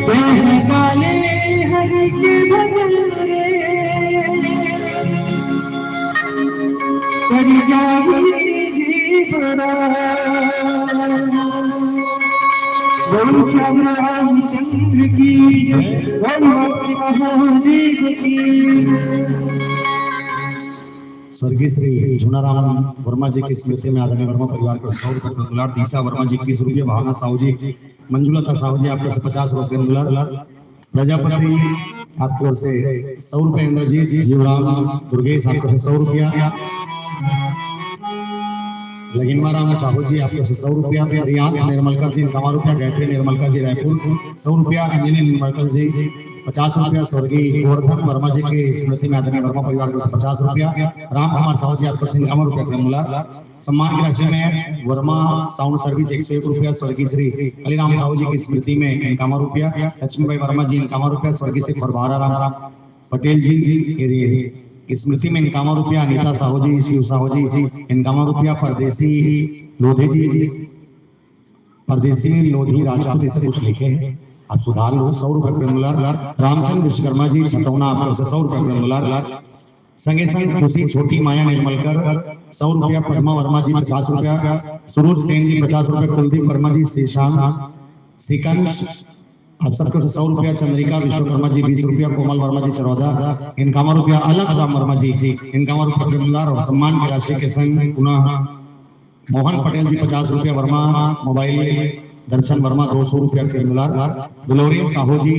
बहकाले हरि के भजन रे, कर जागे जीवरा। बोल श्याम रामचंद्र की जय, बोल महादेव की। स्वर्गीय श्री झूनाराम वर्मा जी की स्मृति में आदरणीय वर्मा परिवार को सौ रुपए का दुलार, दिशा वर्मा जी इक्कीस रुपये, भावना साहू जी, मंजुलता साहू जी आपको से पचास रुपए का दुलार, प्रजापति आपको से सौ रुपए, इंद्रजीत, जीवराम, दुर्गेश आपको से सौ रुपया, लगिनवा राम साहू जी आपको से सौ रुपया, रियांश निर्मलकर जी इनकामा रुपया, गायत्री निर्मलकर जी रायपुर सौ रुपया, अंजलि निर्मलकर जी पचास रुपया, स्वर्गीय गोवर्धन वर्मा जी की स्मृति में आदरणीय वर्मा परिवार को पचास रुपया, राम कुमार साहू जी आपको से इनकामा रुपया का दुलार, सम्मान की राशि में वर्मा साउंड सर्विस एक सौ एक रुपया, स्वर्गीय श्री हरिराम साहू जी की स्मृति में इनकामा रुपया, लक्ष्मीबाई वर्मा जी इनकामा रुपया, स्वर्गीय श्री फरभारा राम पटेल जी की स्मृति में इनकामा रुपया, अनिता साहू जी, शिव साहू जी इनकामा रुपया, परदेसी लोधी जी, परदेसी लोधी राजपूत इसे कुछ लिखे हैं, आप सुधार लो। सौ रुपए का दुलार, रामचंद्र विश्वकर्मा जी छतौना आपको से सौ रुपए का दुलार, संगे संग खुशी छोटी माया निर्मलकर सौ रुपया, पद्मा वर्मा जी पचास रुपया, सुरुज सेन जी पचास रुपया, कुलदीप वर्मा जी शीशांग सिकंश आप सबको से सौ रुपया, चंद्रिका विश्वकर्मा जी बीस रुपया, कोमल वर्मा जी चरौदा इनकामा रुपया, अलख राम वर्मा जी इनकामा रुपया का दुलार और सम्मान की राशि के संग पुनः मोहन पटेल जी पचास रुपया, वर्मा मोबाइल दर्शन वर्मा दो सौ रुपया का दुलार, दुलोरियन साहू जी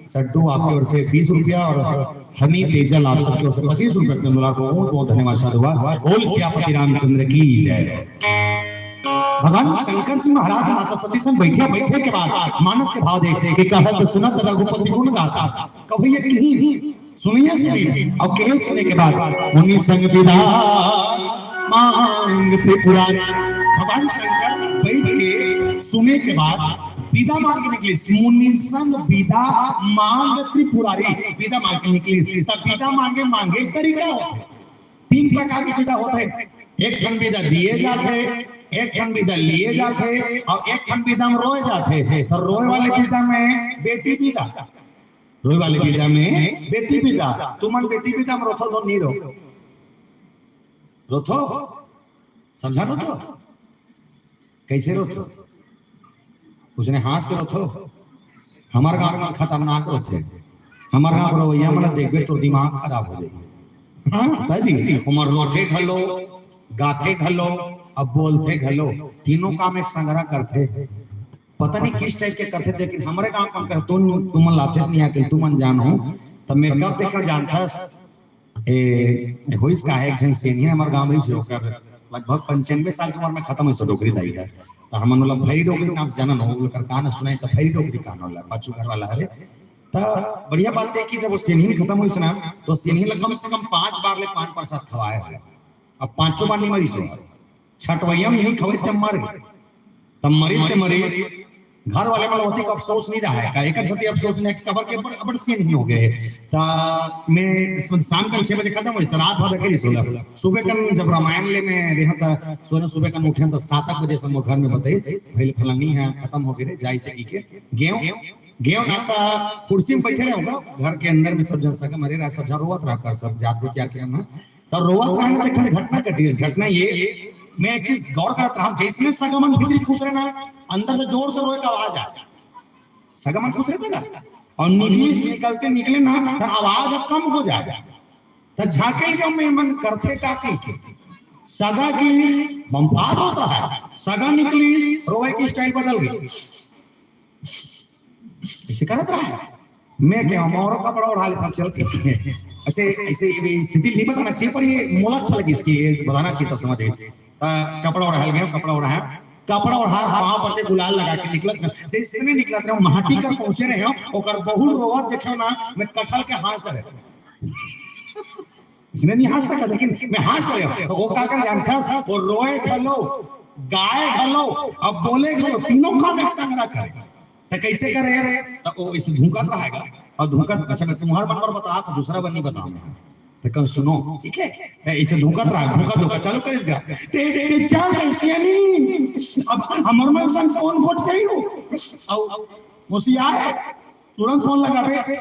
सड्डू आपकी ओर से बीस रुपया और हनी तेजल आप सबकी ओर से पच्चीस रुपया का दुलार को बहुत बहुत धन्यवाद साधुवाद। बोल सियापति रामचंद्र की जय। भगवान शंकर जी महाराज माता सती संग बैठे, बैठे के बाद मानस के भाव दे कि कहत सुनत रघुपति गुण गाथा। कभी ये कहीं सुनिए, सुनिए, और कहे सुने के बाद मुनि संग बिदा मांग त्रिपुरारी। भगवान शंकर बैठ के सुने के बाद बिदा मांग के निकले। मुनि संग बिदा मांग त्रिपुरारी, बिदा मांग के निकले। तब बिदा मांगे, मांगे तरीका होथे, तीन प्रकार के बिदा होथे। एक ठन बिदा दिए जाथे, एक ठन बिदा लिए जाथे और एक ठन बिदा में रोए जाथे। तो रोए वाले बिदा में बेटी बिदा, रोए वाले बिदा में बेटी बिदा। तुमन बेटी बिदा में रोथो तो नहीं रो, रोथो, समझा रोथो, कैसे रोथो? उसने हंस के रोथो। हमार गांव में खतरनाक रोथे, हमार गांव के रवैया मन देखबे तो दिमाग खराब हो जाए। हाँ, ताजी उमर रोथे घलो, गाथे घलो, अब बोलथे घलो, तीनों काम एक संगरा करथे। पता नहीं किस टाइप के करथे, लेकिन हमरे गांव में कर तुम, तुमन लाथे नहीं आके तुमन जानो, तब मैं कब देखा जानथस, ए, होइस का है, एक झन सेनिया हमर गांव में से ओकर लगभग पंचानबे साल के उम्र में खत्म होइस डोकरी दाई ह। त हमन ओला भई डोकरी नाम से जानन हो, ओकर कहानी सुनाई त भई डोकरी कहानी होला, पाछू घर वाला हरे। त बढ़िया बात है कि जब वो सेनहिन खत्म होइस ना, तो सेनहिन ला कम से कम पांच बार ले पान प्रसाद खवाए हो। अब पांचों बार नहीं मरिस हो, छठवैया में नहीं खवाई तब मर गए। तब मरिस ते मरिस, घर वाले मन ला ओतिक अफसोस नहीं रहा है, का एकर सेती अफसोस नहीं, काबर के बड़, बड़ सीन नहीं हो गए। त मैं स-, शाम के छह बजे खत्म होइस, त रात भर अकेले सोला। सुबह कन जब रामायण ले मैं रेहा त सोना, सुबह कन उठे त सात आठ बजे से मोर घर में बताई, "भाई फलानी है, खत्म हो गए रे, जाई से की के गेव, गेव ना।" त कुर्सी में बैठे रहे होगा, घर के अंदर में सब जन सगा मरे रहा, सब जन रोवत रहा कर, सब जात गोतियार के मन। त रोवत रहा ना, त एक ठन घटना घटिस। घटना ये, मैं एक चीज गौर करत रहा, जैसने सगा मन भीतरी खुसरे ना, अंदर से जोर से रोए का आवाज आय। सगा मन खुसरे त का, अउ निकलिस, निकलते निकले ना, त आवाज अब कम हो जाय। त झांके के में मन करथे का कहिके, सगा गिस, बम्फार होत रहा, सगा निकलिस, रोए के स्टाइल बदल गई। ऐसे करत रहा। मैं के मोरो कपड़ा ओढ़ा ले सब चल के। ऐसे, ऐसे ये स्थिति नहीं बताना चाहिए, पर ये मोला अच्छा लगिस कि ये बताना चाहिए, तब समझ आइस। अ, कपड़ा ओढ़ा ले, कपड़ा ओढ़ा, कपड़ा ओढ़ा, पाँव पर ते गुलाल लगा के निकलत रहे। जैसने निकलत रहे, माटी कर पहुंचे रहे हो, ओकर बहू ल रोवत देखे ना, मैं कटहल के हाँस डरे। इसने नहीं हाँस सका, लेकिन मैं हाँस डरे हो। त ओ का कर जानथस, ओ रोए घलो, गाए घलो, अब बोले घलो, तीनों काम एक संग रहा करे। त कैसे करे? त ओ ऐसे धुंकत रहेगा, अउ धुंकत, अच्छा, मैं तुम्हार मन बर बतावत हूं, दूसरा बर नहीं बतावत हूं। त कल सुनो, ठीक है? त ऐसे धुंकत रहा, धुंकत, धुंकत चालू करेगा। ते, ते चल रे सियानी, अब हमर मन संग कौन घोट गई हो? अउ मुसिया है, तुरंत फोन लगाबे,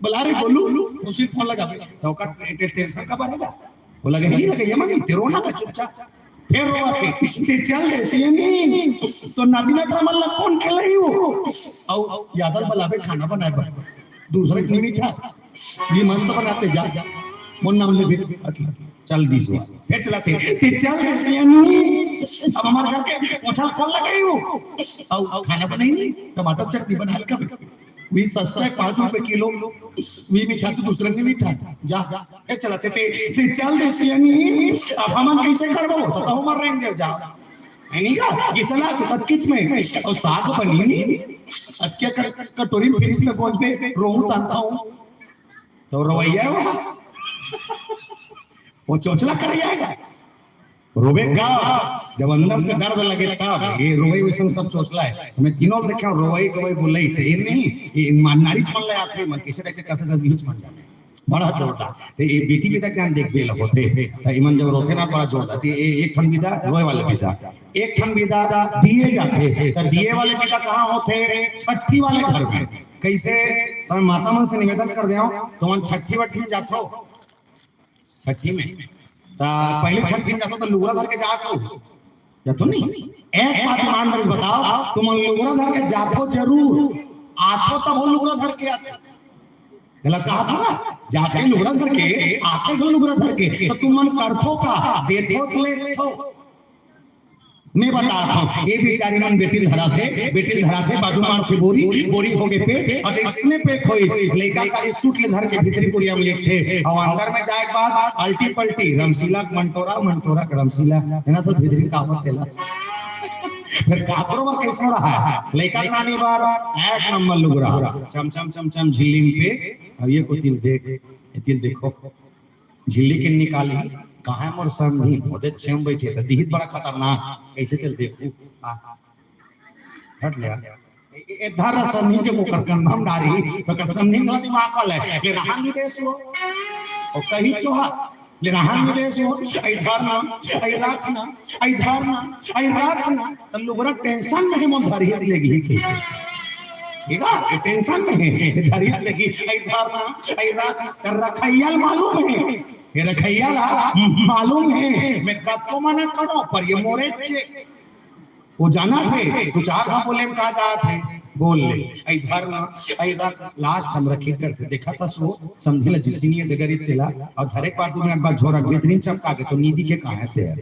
बोला रे गोलू, मुसी फोन लगाबे। त ओकर टे-, टे-, टेंशन का बढ़ेगा? वो लगे, "नहीं लगे, ये मन नहीं, ते रोना का चुपचाप।" फिर रोवा थे, "ते चल रे सियानी, तो नादिना तेरा मन ला कौन खेलाई हो?" अउ यादव बलाबे खाना बनाए बर, दूसरे के नहीं मीठा, ये मस्त बनाते जा, मोर नाम ले भी, चल दीस हुआ। फिर चला थे, "ते चल रे सियानी, अब हमारे घर के पोछा कौन लगाई हो?" अउ खाना बनाई नहीं, टमाटर चटनी बनाए कभी। वही सस्ता है, पाँच रुपए किलो, वही मीठा, तो दूसरे नहीं मीठा। जा, फिर चला थे, ते, ते चल रे सियानी, अब हमन कैसे करबो? त हमर रेंग देव जा। है नहीं का? ये चला थे तत किच में, अउ साग बनी नहीं। अब क्या कर, कटोरी में फ्रिज में पहुंच में रोहू तान खाऊं। त रोवैया है वो। वो चोचला कर जाएगा। रोवे का, जब अंदर से दर्द लगे तब, ये रोवे वैसन सब चोचला है। मैं तीनों देखे हूं, रोवई, गवई, बोलई, त ये नहीं, ये मा-, नारी मन ले आथे, मन कैसे, कैसे करथे, तब यूं मन जाथे। बड़ा जोरदार। त ये बेटी बेटा ज्ञान देख बेल होथे। त इमन जब रोथे ना, बड़ा जोरदार। त ये एक ठन विधा, रोए वाले विधा। एक ठन विधा दिए जाथे। त दिए वाले विधा कहाँ होथे? छट्ठी वाले घर में। कैसे? त मैं माता मन से निवेदन कर देव, तुमन छट्ठी वट्ठी में जाथो? छट्ठी में। त पहली छट्ठी में जाथो त लुगरा धर के जाथो? जाथो नहीं? एक बात ईमानदारी से बताओ, तुमन लुगरा धर के जाथो जरूर, आथो तब वो लुगरा धर के आथो। गलत कहा था ना? जाथे लुगरा धर के, आथे घलो लुगरा धर के, त तुमन करथो का? देथो त लेथो? मैं बतात हूं, ये बेचारी मन बेटी ल धराथे, बेटी ल धराथे, बाजू मारथे बोरी, बोरी हो गे पैक, अउ इसने पैक होइस, लइका काली सूट ले धर के भीतरी कुरिया में लेगथे, अउ अंदर में जाए के बाद अल्टी पल्टी, रमसीला के मंटोरा, मंटोरा के रमसीला, है ना, सब भीतरी का होत तेला। फिर काकरो बर कैसे रहा है? लइका नानी बर एक नंबर लुगरा, चम चम चम चम झिल्ली में पैक, अउ ये कोती ल देख, ये कोती ल देखो, झिल्ली के निकाली, कहाँ मोर समधी? ओदे छेम बैठे, त दिहित बड़ा खतरनाक, कैसे तेल देखू? आ, हट ले। ए, ए, धर समधी के ओकर कंधा में डारी, ओकर समधी के दिमाग वाला है। ले रहन विदेश हो, अउ कहीं चोहा, ले रहन विदेश हो, ऐ धर ना, ऐ राख ना, ऐ धर ना, ऐ राख ना, त लुगरा टेंशन में ही मन धरियत लेगी। ठीक है? ये टेंशन में है, धरियत लेगी, ऐ धर ना, ऐ राख, त रखैया ल मालूम है, ये रखैया ला मालूम है, मैं कतको मना करो, पर ये मोरे चे। वो जाना थे, कुछ आधा बोले में कहा जात है, बोल ले, ऐ धर ना, ऐ रख, लास्ट हम रखी करते, देखा था सो, समझी ला, जिसी नहीं है, दे गरीब तेला, अउ धरे के बाद दो मिनट बाद झोरा भीतरी में चमका के, तो नींदी के कहा है तेरा।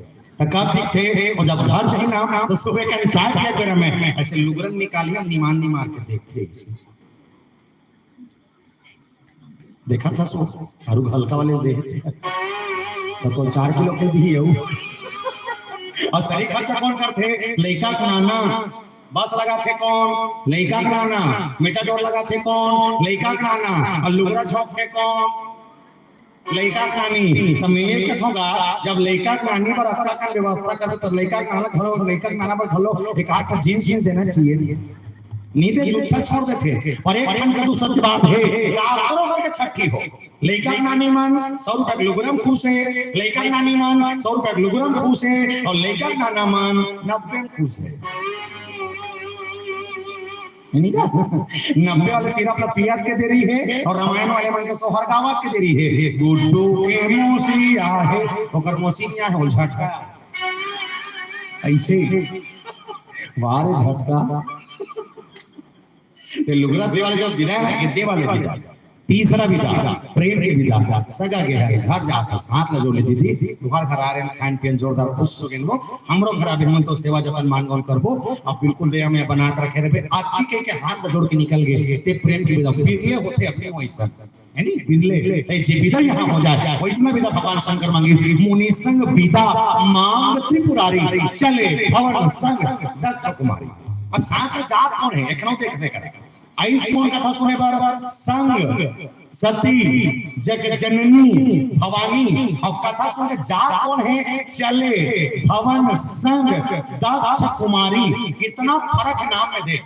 त का ठीक थे, अउ जब घर जाई ना, त सुबह के चाय पिए बेरा में, ऐसे लुगरन निकालिया, निमान निमार के देखथे ऐसे। देखा था सो, अरु हल्का वाले दे। त तो चार किलो के दिही हऊ। अउ सरी खर्चा कौन करथे? लइका के नाना। बस लगाथे कौन? लइका के नाना। मेटाडोर लगाथे कौन? लइका के नाना। अउ लुगरा झोंकथे कौन? लइका के नानी। त मैं ये कथों गा, जब लइका के नानी बर अतका कन व्यवस्था करथे, त लइका के नाना घलो, लइका के नाना बर घलो एक आध ठो जींस भी देना चाहिए। नी दे, झूठा छोड़ देथे। पर एक ठन कटु सत्य बात हे, काकरो घर के छट्ठी हो, लइका के नानी मन सौ रुपया के लुगरा म खुश हे, लइका के नानी मन सौ रुपया के लुगरा म खुश हे, अउ लइका के नाना मन नब्बे म खुश हे। हे नी का? नब्बे वाले सिरप ला पियात के देरी हे, अउ रामायण वाले मन के सोहर गावत के देरी हे। गुड्डू के मौसी आहे, ओकर मौसी नइ आहे, ओ झटका। अइसे। वाह रे झटका। ये लुगरा दे वाले जब विदा हे ना, ये दे वाले विदा। तीसरा विदा, प्रेम के विदा। सगा गे हे, घर जात हस, हाथ ला जोड़ ले दीदी, तुम्हार घर आ रहे हैं, खान पियन जोरदार, खुश हो गए वो। हमरो घर आबे, हमन तो सेवा जतन मान गौन करबो। अब बिल्कुल दया में बना के रखे रहे। आती के, के हाथ ला जोड़ के निकल गए, ते प्रेम के विदा। बिरले होथे अपने वैसन, है नी? बिरले, ए, जे विदा यहाँ हो जाए, वैसना विदा भगवान शंकर मांगे। मुनि संग विदा मांग त्रिपुरारी, चले भवन संग दक्ष कुमारी। अब साथ में जात कौन है, एकरो देखने का। आइस कोन कथा सुने बर? संग सती जग जननी भवानी। अउ कथा सुन के जात कौन है? चले भवन संग दक्ष कुमारी। कितना फरक नाम में दे।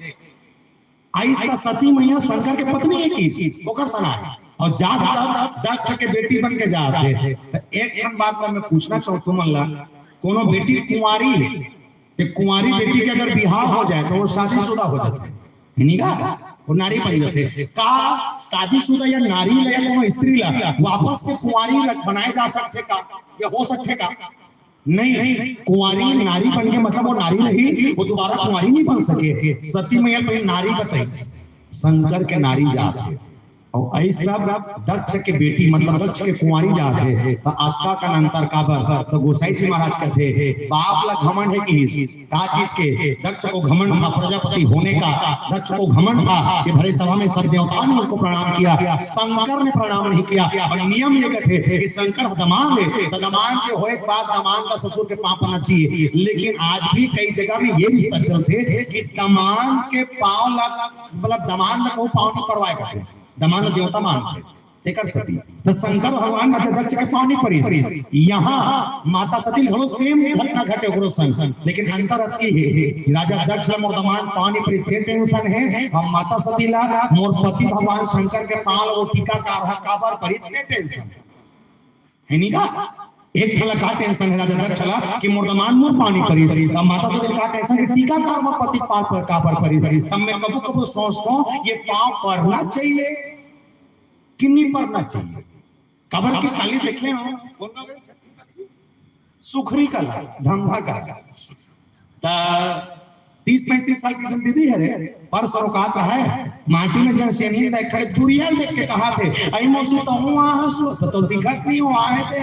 आइस त सती मैया शंकर के पत्नी हे किस, ओकर सना हे। अउ जात तब दक्ष के बेटी बन के जात हे। त एक ठन बात ला मैं पूछना चाहूँ तुमन ला, कोनो बेटी कुंवारी हे, ते कुंवारी बेटी के अगर बिहाव हो जाए, त वो शादीशुदा हो जाथे, हे नी का? वो नारी बन जाथे। का शादीशुदा या नारी ला या कोनो स्त्री ला वापस से कुंवारी रख-, बनाए जा सकथे का, या हो सकथे का? नहीं, कुंवारी नारी बन के, मतलब, वो नारी रही, वो दोबारा कुंवारी नहीं बन सके। सती मैया पहले नारी बताइस, शंकर के नारी जात हे। अउ अइस तब दक्ष के बेटी, मतलब दक्ष के कुंवारी जात हे, त अतका कन अंतर काबर? त गोसाई जी महाराज कथे, बाप ला घमंड हे किहिस, का चीज के? दक्ष को घमंड था प्रजापति होने का। दक्ष को घमंड था कि भरे सभा में सब देवताओं ने उसको प्रणाम किया, शंकर ने प्रणाम नहीं किया। अउ नियम ये कथे कि शंकर ह दमांद हे, त दमांद के होए के बाद दमांद ला ससुर के पाँव पड़ना चाहिए। लेकिन आज भी कई जगह में ये रिश्ता चलथे कि दमांद के पाँव ला, मतलब दमांद ला कहूँ पाँव नहीं पड़वाए करथे, दमांद देवता मानथे। तेकर सती त शंकर भगवान राजा दक्ष के पाँव नहीं परिस। यहाँ माता सती घलो same घटना घटे ओकरो संग, लेकिन अंतर अतकी हे, राजा दक्ष ला मोर दमांद पाँव नहीं परिस, ते tension हे, अउ माता सती ला मोर पति भगवान शंकर के पाँव ला वो टीका काढ़ा काबर परिस, ते tension हे। हे नी का? एक ठन ला का tension हे राजा दक्ष ला कि मोर दमांद मोर पाँव नहीं परिस, अउ माता सती ला का tension कि टीका काढ़ा मोर पति पाँव पर काबर परिस। तब मैं कभू कभू सोचथों, ये पाँव पड़ना चाहिए कि नहीं पड़ना चाहिए? काबर के काली देखे हो, सुखरी कला, धंधा कला। त तीस पैंतीस साल के जन दीदी हे रे, पर सरोकात रहे, माटी में जन सेनी देख खड़े, दुरिया देख के कहाथे, "अई मौसी, तहूँ आ हसु, त तोर दिखत नहीं हो, आहे ते।"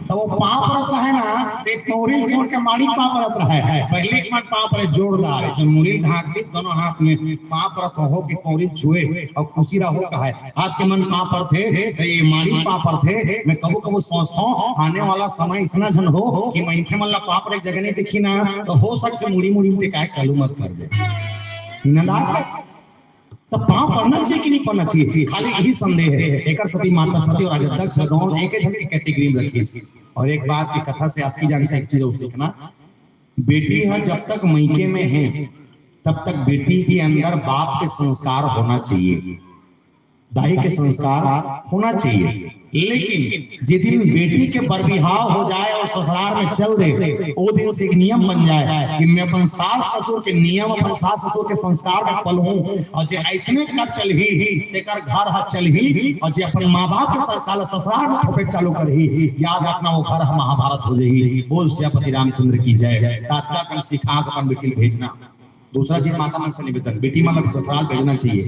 त वो पाँव परत रहे ना, ते पौरी छोड़ के माड़ी पाँव परत रहे। पहली के मन पाँव परे जोरदार, अइसे मुड़ी ढांक दी, दोनों हाथ में पाँव परत हो कि पौरी छुए अउ खुशी रहो कहे। आज के मन पाँव परथे, त ये माड़ी पाँव परथे। मैं कभू कभू सोचथों, आने वाला समय अइसना झन हो कि मनखे मन ला पाँव परे जगह नहीं दिखी ना, त हो सकथे मुड़ी मुड़ी में टेकाए चालू मत कर दे। इनादार है। त पाँव पड़ना चाहिए कि नहीं पड़ना चाहिए? खाली यही संदेह हे। एकर सती माता सती अउ राजा दक्ष दोनों एक झन के category में रखिस। अउ एक बात की कथा से आपकी जान से एक चीज अउ सीखना, बेटी ह जब तक मइके में हे, तब तक बेटी के अंदर बाप के संस्कार होना चाहिए, दाई के संस्कार होना चाहिए। लेकिन जे दिन बेटी के बरबिहाव हो जाए अउ ससुरार में चल दे, ओ दिन से एक नियम बन जाए कि मैं अपन सास ससुर के नियम, अपन सास ससुर के संस्कार में पलहूं, अउ जे अइसने कर चलही, तेकर घर ह चलही, अउ जे अपन माँ बाप के संस्कार ला ससुरार में थोपे चालू करही, याद रखना, वो घर ह महाभारत हो जाही। बोल सियापति रामचंद्र की जय। त अतका कन सिखा के अपन बेटी ल भेजना। दूसरा चीज, माता मन से निवेदन, बेटी मन ला ससुराल भेजना चाहिए,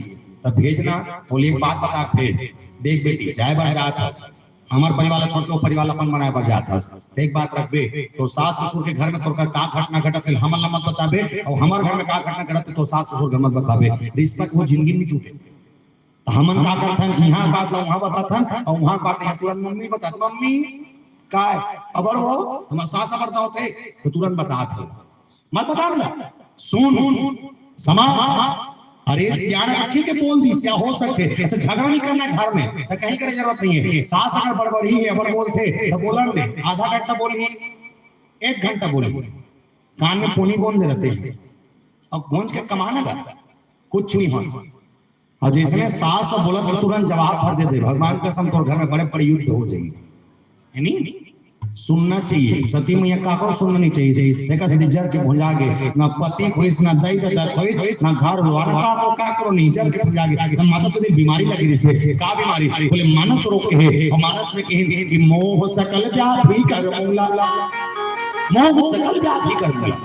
त भेजना। बोले, एक बात बता के भेज, देख बेटी, जाए बर जात हस, हमर परिवार ला छोड़ के वो परिवार ला अपन बनाए बर जात हस, त एक बात रखबे, तोर सास ससुर के घर में तोर का, का घटना घटत हे, हमन ला मत बताबे, अउ हमर घर में का घटना घटत हे, तोर सास ससुर घर मत बताबे। रिश्ता के वो जिंदगी नहीं टूटे। त हमन का करथन, इहाँ बात ला उहाँ बताथन, अउ उहाँ बात ला इहाँ तुरंत मम्मी बतात, "मम्मी, काय?" अबर वो हमर सास अबर होथे, त तुरंत बतात हे, "मत बता ना, सुन, समझ।" अरे सियाना, ठीक है, बोल दी, सिया हो सकथे, अच्छा, झगड़ा नहीं करना घर में, त कहीं करे जरूरत नहीं है। सास अगर बड़बड़ी है, अबर बोलथे, त बोलन दे, आधा घंटा बोली, एक घंटा बोली, कान में पोनी गोंद देथे, अब गोंज के कमाना का, कुछ नहीं होय। अउ जइसने सास ह बोलत, तुरंत जवाब भर दे दे, भगवान कसम, तोर घर में बड़े बड़े युद्ध हो जाही। है नी? सुनना चाहिए। सती मैया काकरो सुनना नहीं चाहिए। तेकर सेती जर के भुंजा गे, ना पति खोइस, ना दई ददा खोइस, ना घर दुवार, ना काकरो, काकरो नहीं, जर के भुंजा गे। त माता सती बीमारी लगी रहिसे। का बीमारी? बोले मानस रोग के हे। अउ मानस में कहिन कि मोह सकल व्याधि कर मूला। मोह सकल व्याधि कर मूला।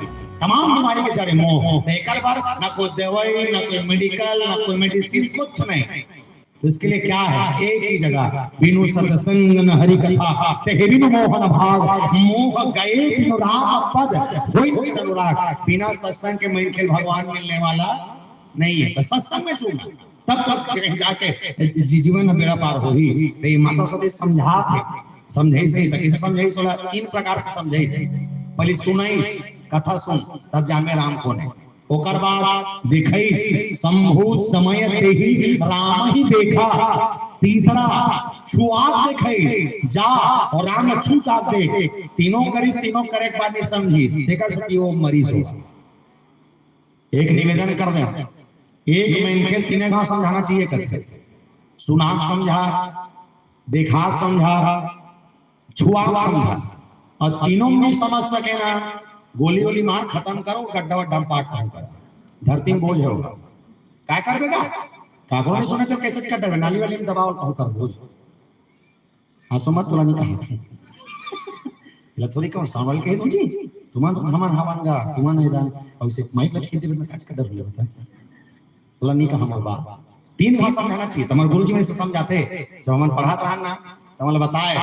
तमाम बीमारी के जड़ हे मोह। त एकर बर ना कोई दवाई, ना कोई मेडिकल, ना कोई मेडिसिन, कुछ नहीं। तो इसके लिए क्या है? एक ही जगह, बिनु सत्संग न हरि कथा, तेहि बिनु मोहन भाव। मोह गए बिनु राम पद, होई बिनु अनुराग। बिना सत्संग के मनखे ल भगवान मिलने वाला नहीं है। तो सत्संग में जुड़ना, तब तक कहीं जाके जी-, जीवन में बेड़ा पार होही। तो ये माता सती समझाथे, समझाइस नहीं सके, समझाइस वाला तीन प्रकार से समझाइस। पहले सुनाइस, कथा सुन, तब जाने राम कौन है। ओकर बाद देखइस, शंभु समय तेहि राम ही देखा। तीसरा, छुआत देखइस, जा अउ राम छू जात देख। तीनों करिस, तीनों करे के बाद नहीं समझिस, तेकर सेती वो मरिस होगा। एक निवेदन कर दे, एक मनखे तीने घाव समझाना चाहिए कथे, सुनाक समझा, देखाक समझा, छुआक समझा, अउ तीनों में समझ सके ना, गोली वोली मार खतम करो, गड्ढा वड्ढा में पाट खतम करो, धरती में बोझ होगा। काय करबे का? काकरो नहीं सुने तो कैसे कर देबे? नाली वाली में दबाओ, कहूँ कर बोझ। हाँ, सो मत, तोला नहीं कहा था। ला थोड़ी कहूँ, साउंड वाले कहे तुम जी, तुमान तो हमार हवान गा, तुमान नहीं दान, अउ इसे माइक लटके देबे में काज कर डर ले बता। बोला, "नहीं कहा हमार बाप।" तीन भाव समझाना चाहिए। तो हमारे गुरुजी में से समझाते, जब हमन पढ़ात रहन ना, तो हमन बताए,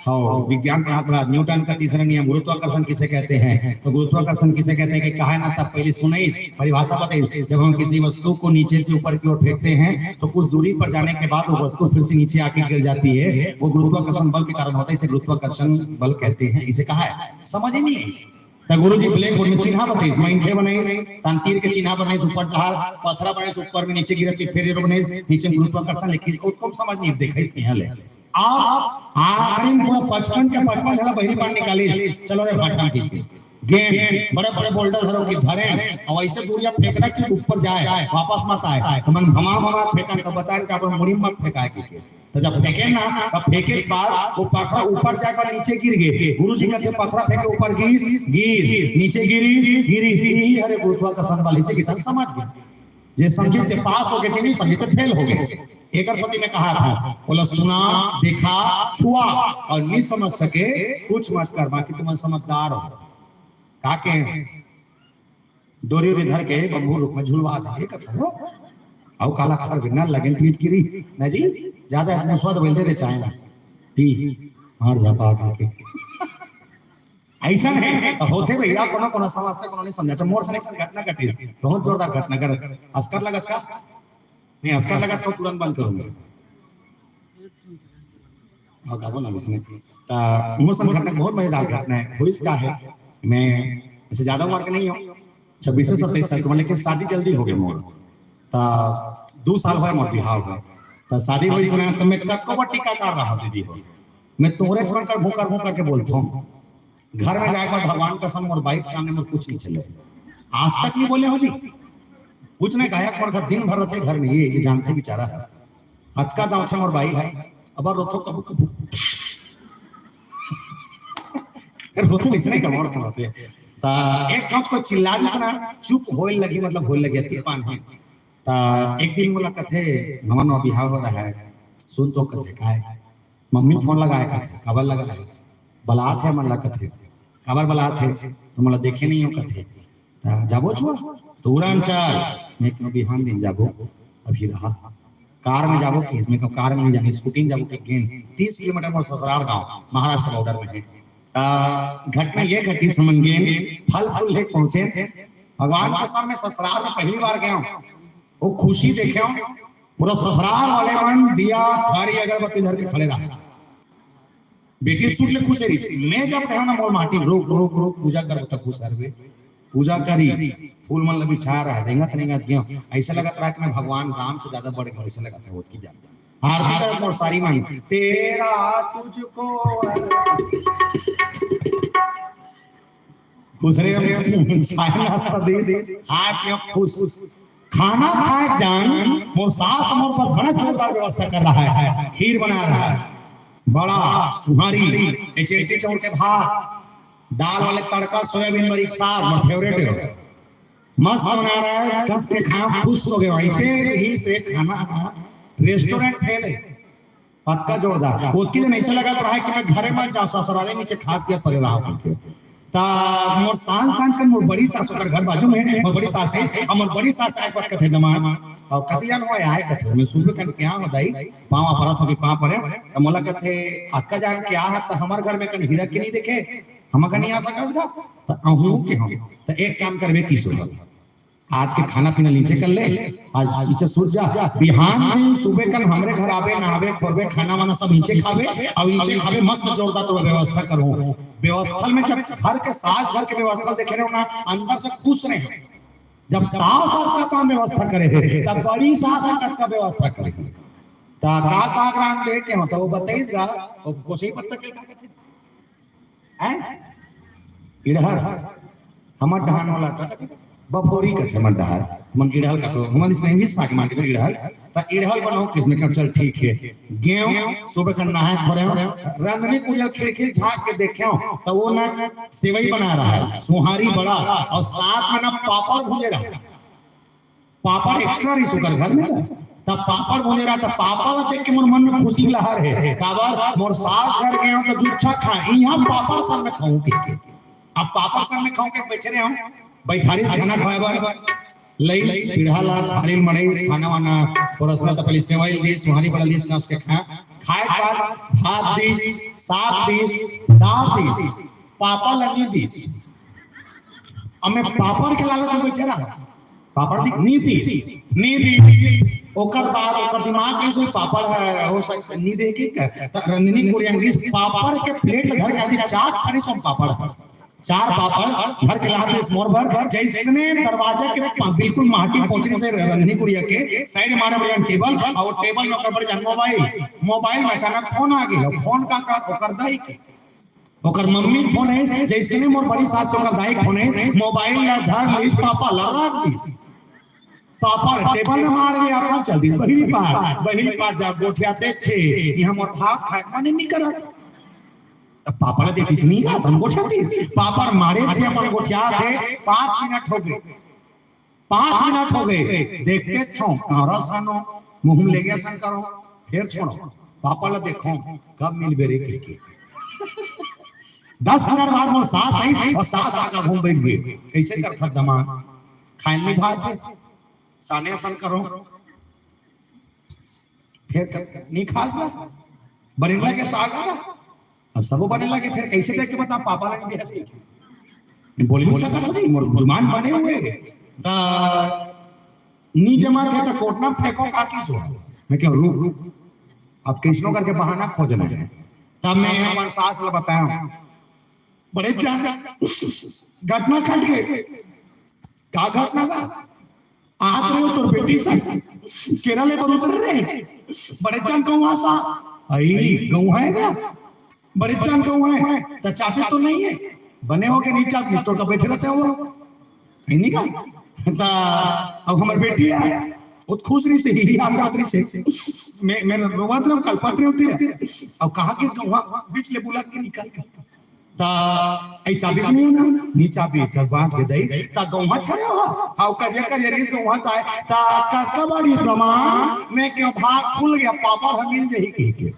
हाँ, विज्ञान पढ़ात रहा, न्यूटन का तीसरा नियम, गुरुत्वाकर्षण किसे कहते हैं, तो गुरुत्वाकर्षण किसे कहते हैं कि कहा ना, तब पहले सुनाइस, परिभाषा बताइस। जब हम किसी वस्तु को नीचे से ऊपर की ओर फेंकते हैं, तो कुछ दूरी पर जाने के बाद वो वस्तु फिर से नीचे आके गिर जाती है, वो गुरुत्वाकर्षण बल के कारण होता है, इसे गुरुत्वाकर्षण बल कहते हैं। इसे कहा है, समझ ही नहीं है इसे। त गुरुजी blackboard में चिन्हा बताइस, मनखे बनाइस, तहां तीर के चिन्हा बनाइस, ऊपर डहार पथरा बनाइस, ऊपर में नीचे गिरत के फेर बनाइस, नीचे में गुरुत्वाकर्षण लिखिस, उसको समझ नहीं, देखा ही नहीं हले। अब आखिरी में पूरा पचपन के पचपन झला बहिरी पानी निकालिस, चलो रे भाटा की गेंद, बड़े बड़े बोल्डर धरो कि धरे, अउ ऐसे दूरिया फेंकना कि ऊपर जाए, वापस मत आए। तो मन भमा भमा फेंकन, तो बताए कि अपन मुड़ी मत फेंकाए कि के। तो जब फेंके ना, तब फेंके के बाद वो पथरा ऊपर जाए पर नीचे गिर गे। गुरुजी कहते, "पथरा फेंके ऊपर गिस, गिस, नीचे गिरी, गिरी।" यही हरे गुरुत्वाकर्षण बल, इसे कितना समझ गए। जे संगीत के पास हो गए, जे नहीं संगीत से फेल हो गए। एकर सती में कहा था, बोला, "सुना, देखा, छुआ अउ नहीं समझ सके, कुछ मत कर, बाकी तुम समझदार हो।" का के डोरी ओरी धर के बम्बू रुख में झुलवा दे, ये कथा हो। अउ काला काला बिना लगन पीट गिरी, ना जी, ज्यादा आत्मस्वाद बोल दे, दे चाहे ना। पी, मार झापा खा के। ऐसा नहीं, तो होथे भैया, कोनो, कोनो समझते, कोनो नहीं समझे। अच्छा, मोर से एक घटना घटी, बहुत जोरदार घटना कर, अस्कर लगत का? नहीं, अस्कर लगत को तुरंत बंद करूंगा। अउ का बोला इसने? त मोर संग घटना बहुत मजेदार घटना है। होइस का है, मैं ऐसे ज्यादा उम्र के नहीं हूँ, छब्बीस से सत्ताईस साल के हूँ, लेकिन शादी जल्दी हो गई मोर। त दो साल हुआ मोर बिहाव हुआ। त शादी होइस ना, त मैं कतको बार टीका कर रहा हूँ दीदी हो। मैं तोरे मन कर भूकर भूकर के बोलता हूँ। घर में जाए के बाद भगवान कसम मोर बाई के सामने मोर कुछ नहीं चले। आज तक नहीं बोले हो जी। कुछ नहीं कहा, मोर घर दिन भर रहते घर में, ये, ये जानते बेचारा है। अतका दांव छे मोर बाई है, अब रोथो कबू कबू। फिर रोथो इसने का मोर समझते। ता एक कांच को चिल्ला दिस ना, चुप होए लगी, मतलब होए लगी, अति पान है। ता एक दिन मोला कथे, "नवा नवा बिहाव हो रहा है, सुन तो," कथे, "काय?" मम्मी फोन लगाए कथे, "काबर लगाए?" "बलात हे मन ला," कथे। "काबर बलात हे?" "तो मोला देखे नहीं हो," कथे। "त जाबो छुआ?" "तुरंत चल।" मैं कहेंव, "बिहान दिन जाबो, अभी रहा।" कार में जाबो कि इसमें कहेंव, "कार में नहीं जाना, स्कूटी में जाबो कि गेंद तीस किलोमीटर मोर ससुराल गांव महाराष्ट्र बॉर्डर में है।" त घटना ये घटी, समझ गेंद फल फूल लेके पहुंचे। भगवान के सामने ससुराल में पहली बार गया हूँ, वो खुशी देखे हूँ, पूरा ससुराल वाले मन दिया थारी अगरबत्ती धर के खड़े रहा। बेटी सूट ले खुश रहिस। मैं जब कहेंव ना मोर माटी, "रोक, रोक, रोक, पूजा कर," त खुश हर वे। पूजा करी, फूल मन ल बिछा रहा, रेंगत रेंगत गेंव। ऐसा लगत रहा कि मैं भगवान राम से ज्यादा बड़े घर से लगत है, ओतकी जान। आरती करत मोर सारी मन, "तेरा तुझको अर्पण।" खुश रे, साय नाश्ता दे, खा के खुश। खाना खाए जान, मोर सास मोर बर बड़ा जोरदार व्यवस्था कर रहा है, खीर बना रहा है, बड़ा सुहारी, एचएलटी चाउर के भात, दाल वाले तड़का, सोयाबीन बरी के साग, मोर फेवरेट है, मस्त बना रहा है, कस के खाओ, खुश हो गए। ऐसे ही से खाना, रेस्टोरेंट फेल है। अतका जोरदार। ओतकी दिन ऐसे लगत रहा कि मैं घरे मत जाऊं, ससुराले नीचे खा पिया परे रहा करके। त मोर सांझ सांझ के मोर बड़ी सास ओकर घर बाजू में, मोर बड़ी सास है, और मोर बड़ी सास आए पर कथे दमाद, और कतियन हो आए कथे, मैं सुबह कन क्या हो दाई, पाँव परत हो के पाँव परे, त मोला कथे, "अक्का जान क्या है, त हमर घर में कन हीरा के नहीं देखे, हम कन नहीं आ सकत का?" त अहूं के हम, त एक काम करबे की सोच, आज के खाना पीना नीचे कर ले, आज नीचे सूत जा, बिहान दिन सुबह कन हमरे घर आबे, नहाबे, खोरबे, खाना वाना सब नीचे खाबे, और नीचे खाबे, मस्त जोरदार तो व्यवस्था करूँ। व्यवस्था में जब घर के सास घर के व्यवस्था देखे रहे ना, अंदर से खुश रहे। जब सास सास का पान व्यवस्था करे है, तब बड़ी सास का कतका व्यवस्था करे है। त का साग रांध दे के हो, त वो बताइस गा, वो कोसई पत्ता के का कथे? हैं? इड़हर। हमर डहान वाला का कथे? बफोरी कथे हमर डहार। हमन इड़हल कथो। हमन सही साग मान के इड़हल। त इड़हल बनाओ किसमें कब चल ठीक है। गेहूं सुबह का नहाए खोरे हो। रंधनी कुरिया खिड़की झांक के देखे हो। त वो ना सेवई बना रहा है। सुहारी बड़ा और साथ में ना पापड़ भूजे रहा है। पापड़ एक्स्ट्रा रही सुकर घर में ना। तब पापड़ बोले रहा, तब पापड़ ला देख के मोर मन में खुशी लहर है। काबर मोर सास घर गए हो तो जुच्छा खा, यहाँ पापड़ संग में खाऊं के। अब पापड़ संग में खाऊं के बैठे रहे हो, बैठारी से खाना खाए बर लईस, पीढ़ा ला, थाली मड़ईस, खाना वाना, परोसना त पहले सेवई लीस, सुहारी बड़ा लीस, कस के खा, खाए के बाद भात दीस, साग दीस, दाल दीस, पापड़ ला नी दीस। अब मैं पापड़ के लालच में बैठे रहा, पापड़ दी, नी दीस, नी दीस। ओकर बाद ओकर दिमाग में से पापड़ है, हो सकता नी दे के का, त रंजनी कुरिया लीस, पापड़ के प्लेट धर के दी, चार थारी सम पापड़ है। चार पापड़ धर के ला दीस मोर बर, जैसने दरवाजा के पा-, बिल्कुल माटी पहुंचने से रंजनी कुरिया के साइड मारे बढ़िया टेबल, और टेबल में ओकर बढ़िया मोबाइल, मोबाइल में अचानक फोन आ गया, फोन का, का ओकर दाई के, ओकर मम्मी के फोन है, जैसने मोर बड़ी सास ओकर दाई के फोन है, मोबाइल ला धर लीस, पापड़ ला रख दीस। पापड़ टेबल में मार के अपन चल दीस बहिरी पार, बहिरी पार जा गोठियाथे छे, यहाँ मोर भात खाए के मन नहीं करत। तब पापड़ देतीस नहीं, अपन गोठियाथे, पापड़ मारे छे, अपन गोठियाथे, पाँच मिनट हो गए, पाँच मिनट हो गए, देखते छो, कांवरा सानो, मुंह में ले गया शंकर हो, फिर छोड़ो, पापड़ ला देखो, कब मिलबे रे के, के। दस मिनट बाद मोर सास आई और सास आकर घूम बैठ गई। कैसे कर फट दमा? खाए नहीं भात है, साने असन करो। फिर क-, नहीं खास बा? बनेला के साग बा? अब सबो बने लगे, फिर कैसे करके बता, पापा लगे देह से। बोल नहीं सकत हो जी, मोर जुबान बने हुए। ता नी जमा थे तो कोटना फेंको का की सो। मैं क्या रुक, रुक। अब कैसनो करके बहाना खोजना है। तब मैं अपन सास ला बताया, बड़े जान घटना घट गए। का घटना बा? आत रहे हो तोर बेटी से केरा ले बर उतर रहे। बड़े जान कहूँ सा, आई गौहा है क्या? बड़े जान कहूँ है, तो चाहते तो नहीं है। बने हो के नहीं चाहते, तो का बैठे रहते हो? है नहीं का? ता अब हमारी बेटी है, वो खुश रही से, ही आकात रही से। मैं, मैं रोवत रहे, कलपत रहे होते रहे। अब कहाँ किस गौहा बीच ले बुला के निकल गया। ता, ऐ चाबी सुनियो ना, नी चाबी, चल बाँच के दई, ता गौहा छाया हो, हाउ करिया करिया रीस गौहा ताय, ता कतका बारी तमा, मैं क्यों भाग खुल गया, पापड़ हम मिल जही कह के।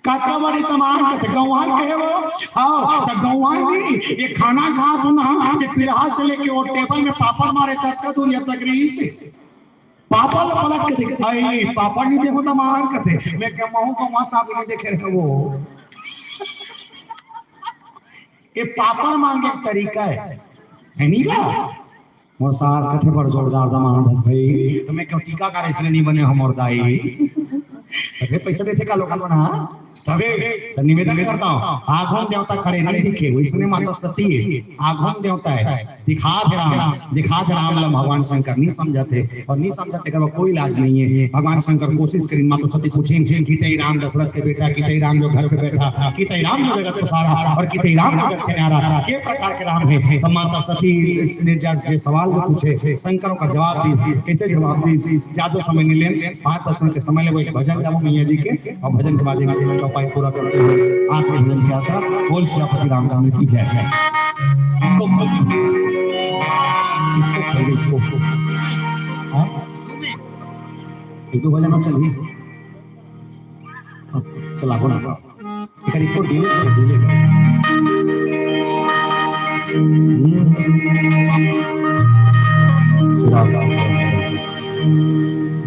कतका बारी तमा, कत गौहा कहे वो, हाँ, ता गौहा नहीं, ये खाना खा तू ना, कि पीढ़ा से लेके वो टेबल में पापड़ मारे, ततका दुनिया तक रही से। पापड़ ला पलट के देख, "आई, पापड़ नहीं देखो तो मार कथे।" मैं क्या महूं का वहां साहब नहीं देखे रहे वो। ये पापड़ मांगे एक तरीका है, है नहीं बा? मोर सास कथे बड़ जोरदार दमाद हस भाई, तो मैं क्यों टीकाकार इसने नहीं बने हमर दाई। तो फिर पैसा देथे का लोगन बना? तभे त निवेदन करता हूँ, आघू म देवता खड़े नहीं दिखे, वैसने माता सती हे, आघू म देवता हे, दिखात हे राम, दिखात हे राम ला भगवान शंकर नहीं समझत हे, और नहीं समझत हे, एकर कोई इलाज नहीं हे। भगवान शंकर कोशिश करिन, माता सती पूछिन, कितई राम दशरथ के बेटा, कितई राम जो घर पे बैठा, कितई राम जो जगत पसारा, और कितई राम जो जग से न्यारा, के प्रकार के राम हे? तो माता सती ने जब जे सवाल जो पूछे, शंकर ओकर जवाब दिस, कैसे जवाब दिस, ज्यादा समय नहीं लेन, पाँच दस मिनट के समय लेबो, एक भजन गाबो मैया जी के, और भजन के बाद एक चौपाई पूरा करते हुए आखिरी भजन की यात्रा। बोल सियापति रामचंद्र की जय। जय। इनको खोल दो। इनको खोल दो, इनको। हाँ? एक दो भजन और चलिए। हाँ, चला दो ना। एकर एको delay कर, delay कर।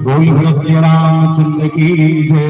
बोल भरत रामचंद्र की जय।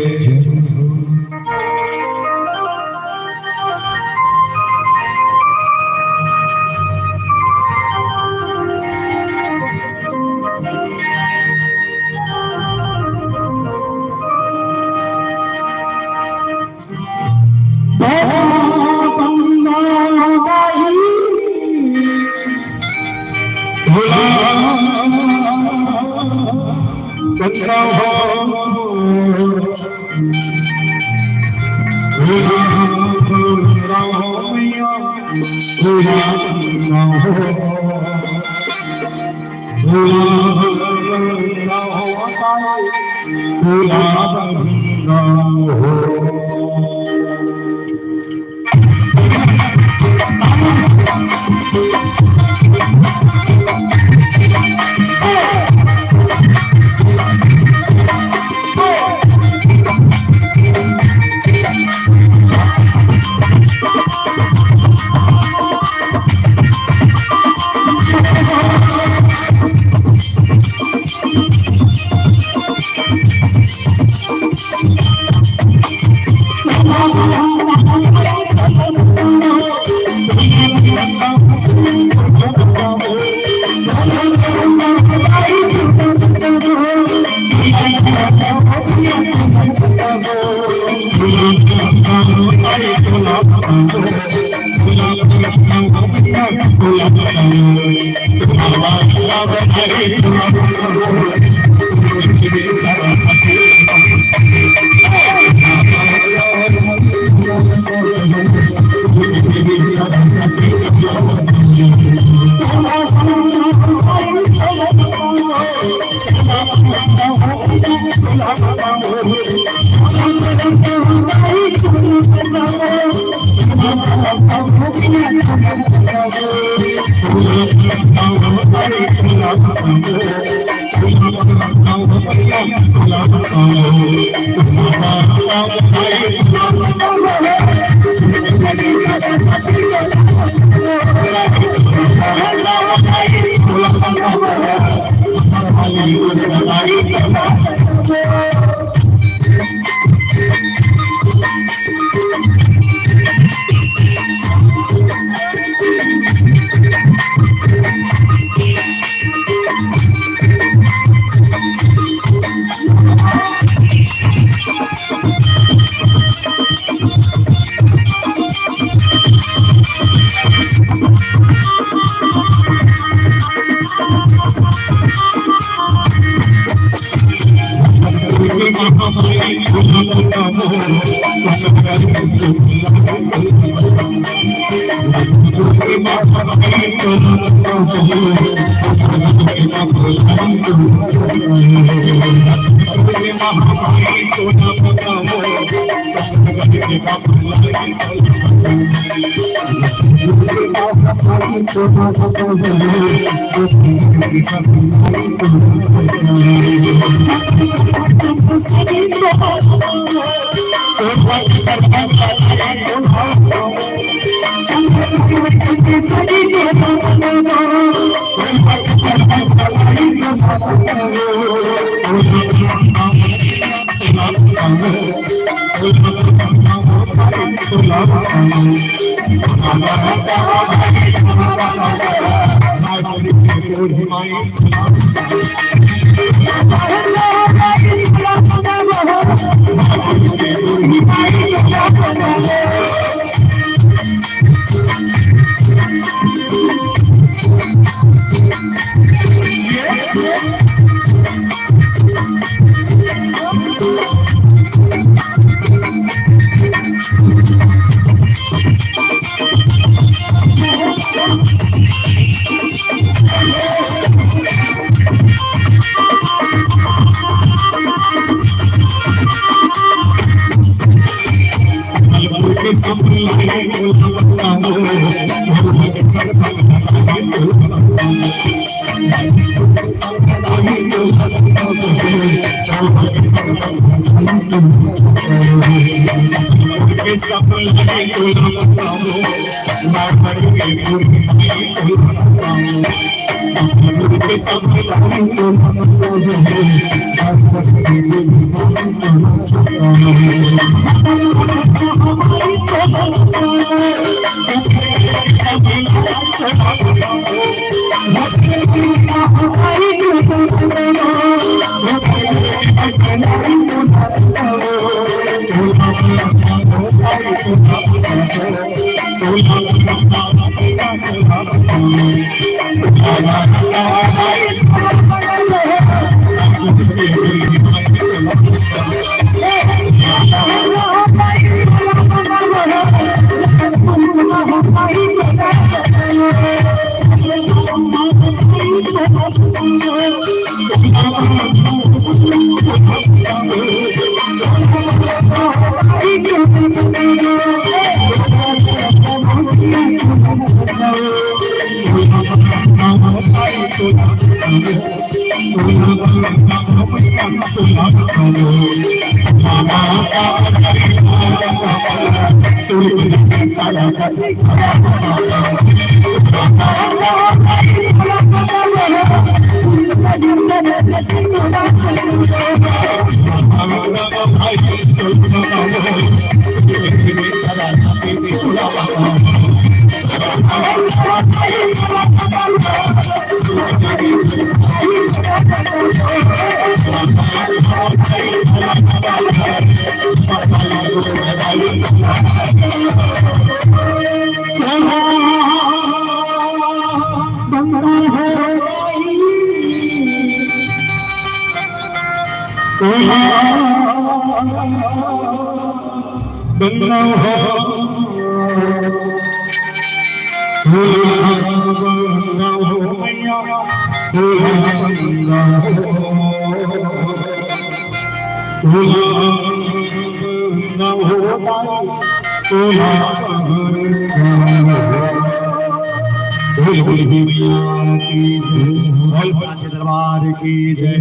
बोल साचे दरबार की जय।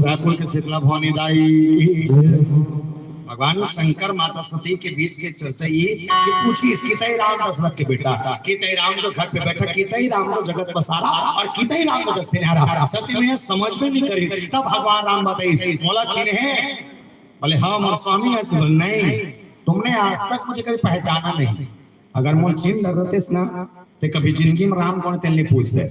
रायपुर के शीतला भवानी दाई की। भगवान शंकर माता सती के बीच के चर्चा ये कि पूछिस, कितई राम दशरथ के बेटा, कितई राम जो घट पे बैठा, कितई राम जो जगत बसारा और कितई राम जो जग सिन्हारा। सती मैया समझ में नहीं करी, तब भगवान राम बताइस, मोला चिन्हे? बोले, हाँ मोर स्वामी। ऐसे बोले, नहीं, तुमने आज तक मुझे कभी पहचाना नहीं। अगर मोला चिन्ह डर रहतेस ना, ते कभी जिंदगी में राम कोन तेन ले पूछते।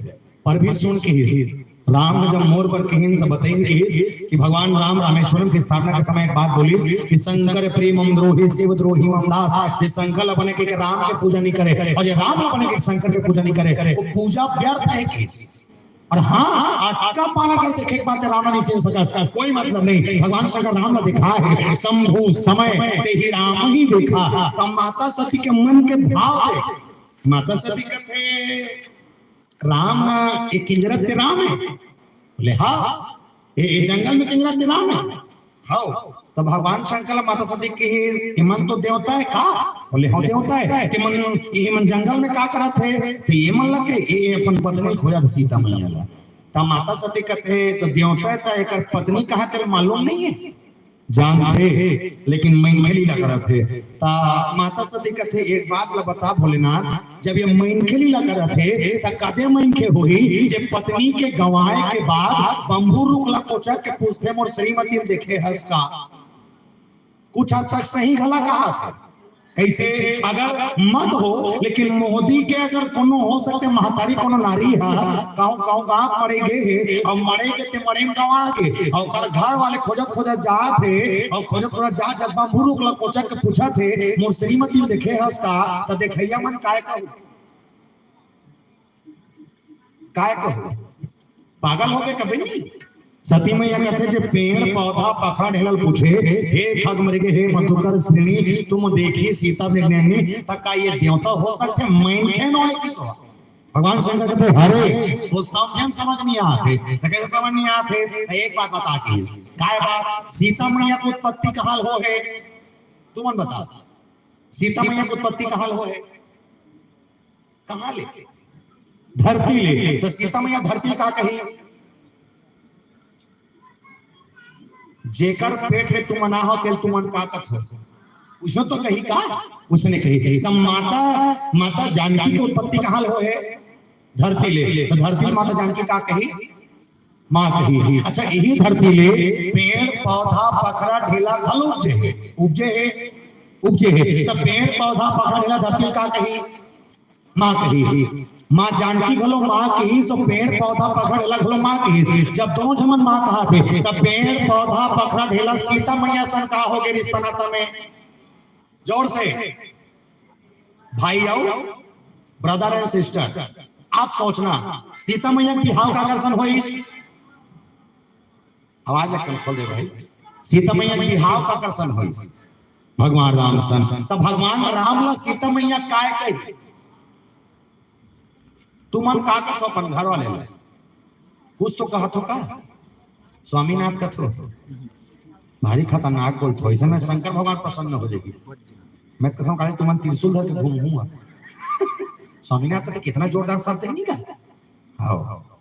पर भी सुन किहिस, राम ने जब मोर बर किहिन त बताइन किहिस कि भगवान राम रामेश्वरम की स्थापना के समय एक बात बोलिस कि शंकर प्रिय मम द्रोही, शिव द्रोही मम दास। जे शंकर ला बने के राम के पूजा नहीं करे और जे राम ला बने के शंकर के पूजा नहीं करे, वो पूजा व्यर्थ है किहिस। और हाँ, अटका पाना कर देखे के बात राम नहीं चिन्ह सकस, कोई मतलब नहीं। भगवान शंकर राम ला देखा है, शंभु समय ते ही राम ही देखा। तब माता सती के मन के भाव देख। माता सती कथे, राम, ये किंजरत के राम है? बोले, हाँ। ये, ये जंगल में किंजरत के राम है? हाँ। तो भगवान शंकर माता सती के, इमन तो देवता है का? बोले, हाँ, देवता है। ते मन, ये मन जंगल में का करत है? तो ये मन लगे, ये अपन पत्नी खोजत सीता मैया ला। ता माता सती कथे, तो देवता है, ता एकर पत्नी कहाँ तेरे मालूम नहीं है? जानथे, लेकिन मनखे लीला करत हे। ता माता सती कथे, एक बात ला बता भोलेनाथ, जब ये मनखे लीला करत हे, ता कदे मनखे होही, जे पत्नी के गंवाए के बाद बम्भू रुख ला कोचक के पूछथे, मोर श्रीमती ल देखे हस का? कुछ हद तक सही घला कहा था। कैसे? अगर मत हो, लेकिन मोदी के अगर कोनो हो सकते महतारी कोनो नारी हा, कहूं, कहूं गांव मरे गे हे, और मरे गे ते मरे में गंवा गे, और ओकर घर वाले खोजत खोजत जात हे, और खोजत खोजत जात जात बम्भू रुख ला कोचक के पूछत हे, मोर श्रीमती ल देखे हस का? त देखइया मन काय कहू? काय कहू? पागल हो गए कभी नहीं? सती मैया कहते, जे पेड़ पौधा पखरा ढेलल पूछे, हे खग मृग, हे मधुकर श्रेणी, तुम देखी सीता मृग नैनी, त का ये देवता हो सकते? मनखे नो है किसो? भगवान शंकर कहते, अरे, वो समझे में समझ नहीं आते। तो कैसे समझ नहीं आते? तो एक बात बता के, काय बात? सीता मैया के उत्पत्ति कहाँ हो है? तुमन बता, सीता मैया के उत्पत्ति कहाँ हो है? कहाँ ले? धरती ले। तो सीता मैया धरती का कही? जेकर पेट में तुमन आहो, तेल तुमन का कथो? उसने तो कही का? उसने कही। तब माता, माता जानकी के उत्पत्ति कहाँ ले होहे? धरती ले। तो धरती ले माता जानकी का कही? माँ कही। अच्छा, यही धरती ले पेड़, पौधा, पखरा, ढेला घलो उपजे हे, उपजे हे, उपजे हे। तब पेड़, पौधा, पखरा, ढेला धरती ले का कही? माँ कही। माँ जानकी घलो माँ कही, सो पेड़, पौधा, पखरा, ढेला घलो माँ कही। जब दोनों झमन माँ कहा थे, तब पेड़, पौधा, पखरा, ढेला सीता मैया सन का हो गए रिश्ता नाता में। जोर से भाई आओ, brother and sister, आप सोचना, सीता मैया के बिहाव काकर सन होइस? आवाज ला कान खोल दे भाई। सीता मैया के बिहाव काकर सन होइस? भगवान राम सन। तब भगवान राम ला सीता मैया काय कही? तुमन का कथो अपन घर वाले ला? कुछ तो कहत हो का? स्वामीनाथ कथो। भारी खतरनाक बोलथो, ऐसे में शंकर भगवान प्रसन्न हो जाएगी। मैं कहता हूँ, तुमन त्रिशूल धर के घूम हुआ। स्वामीनाथ कथे, कितना जोरदार शब्द है, नहीं का? हाँ।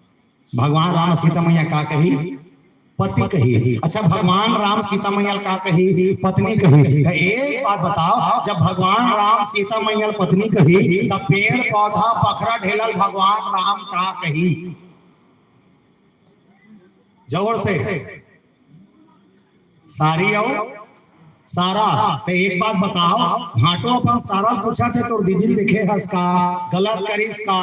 भगवान राम सीता मैया का कही? पति कही। अच्छा, भगवान राम सीता मैया का कही? पत्नी कही। तो एक बात बताओ, जब भगवान राम सीता मैया पत्नी कही, तब पेड़, पौधा, पखरा, ढेला भगवान राम का कही? जोर से। सारी आओ, सारा। तो एक बात बताओ, भांटो अपन सारा पूछा थे, तोर दीदी देखे हस का? गलत करिस का?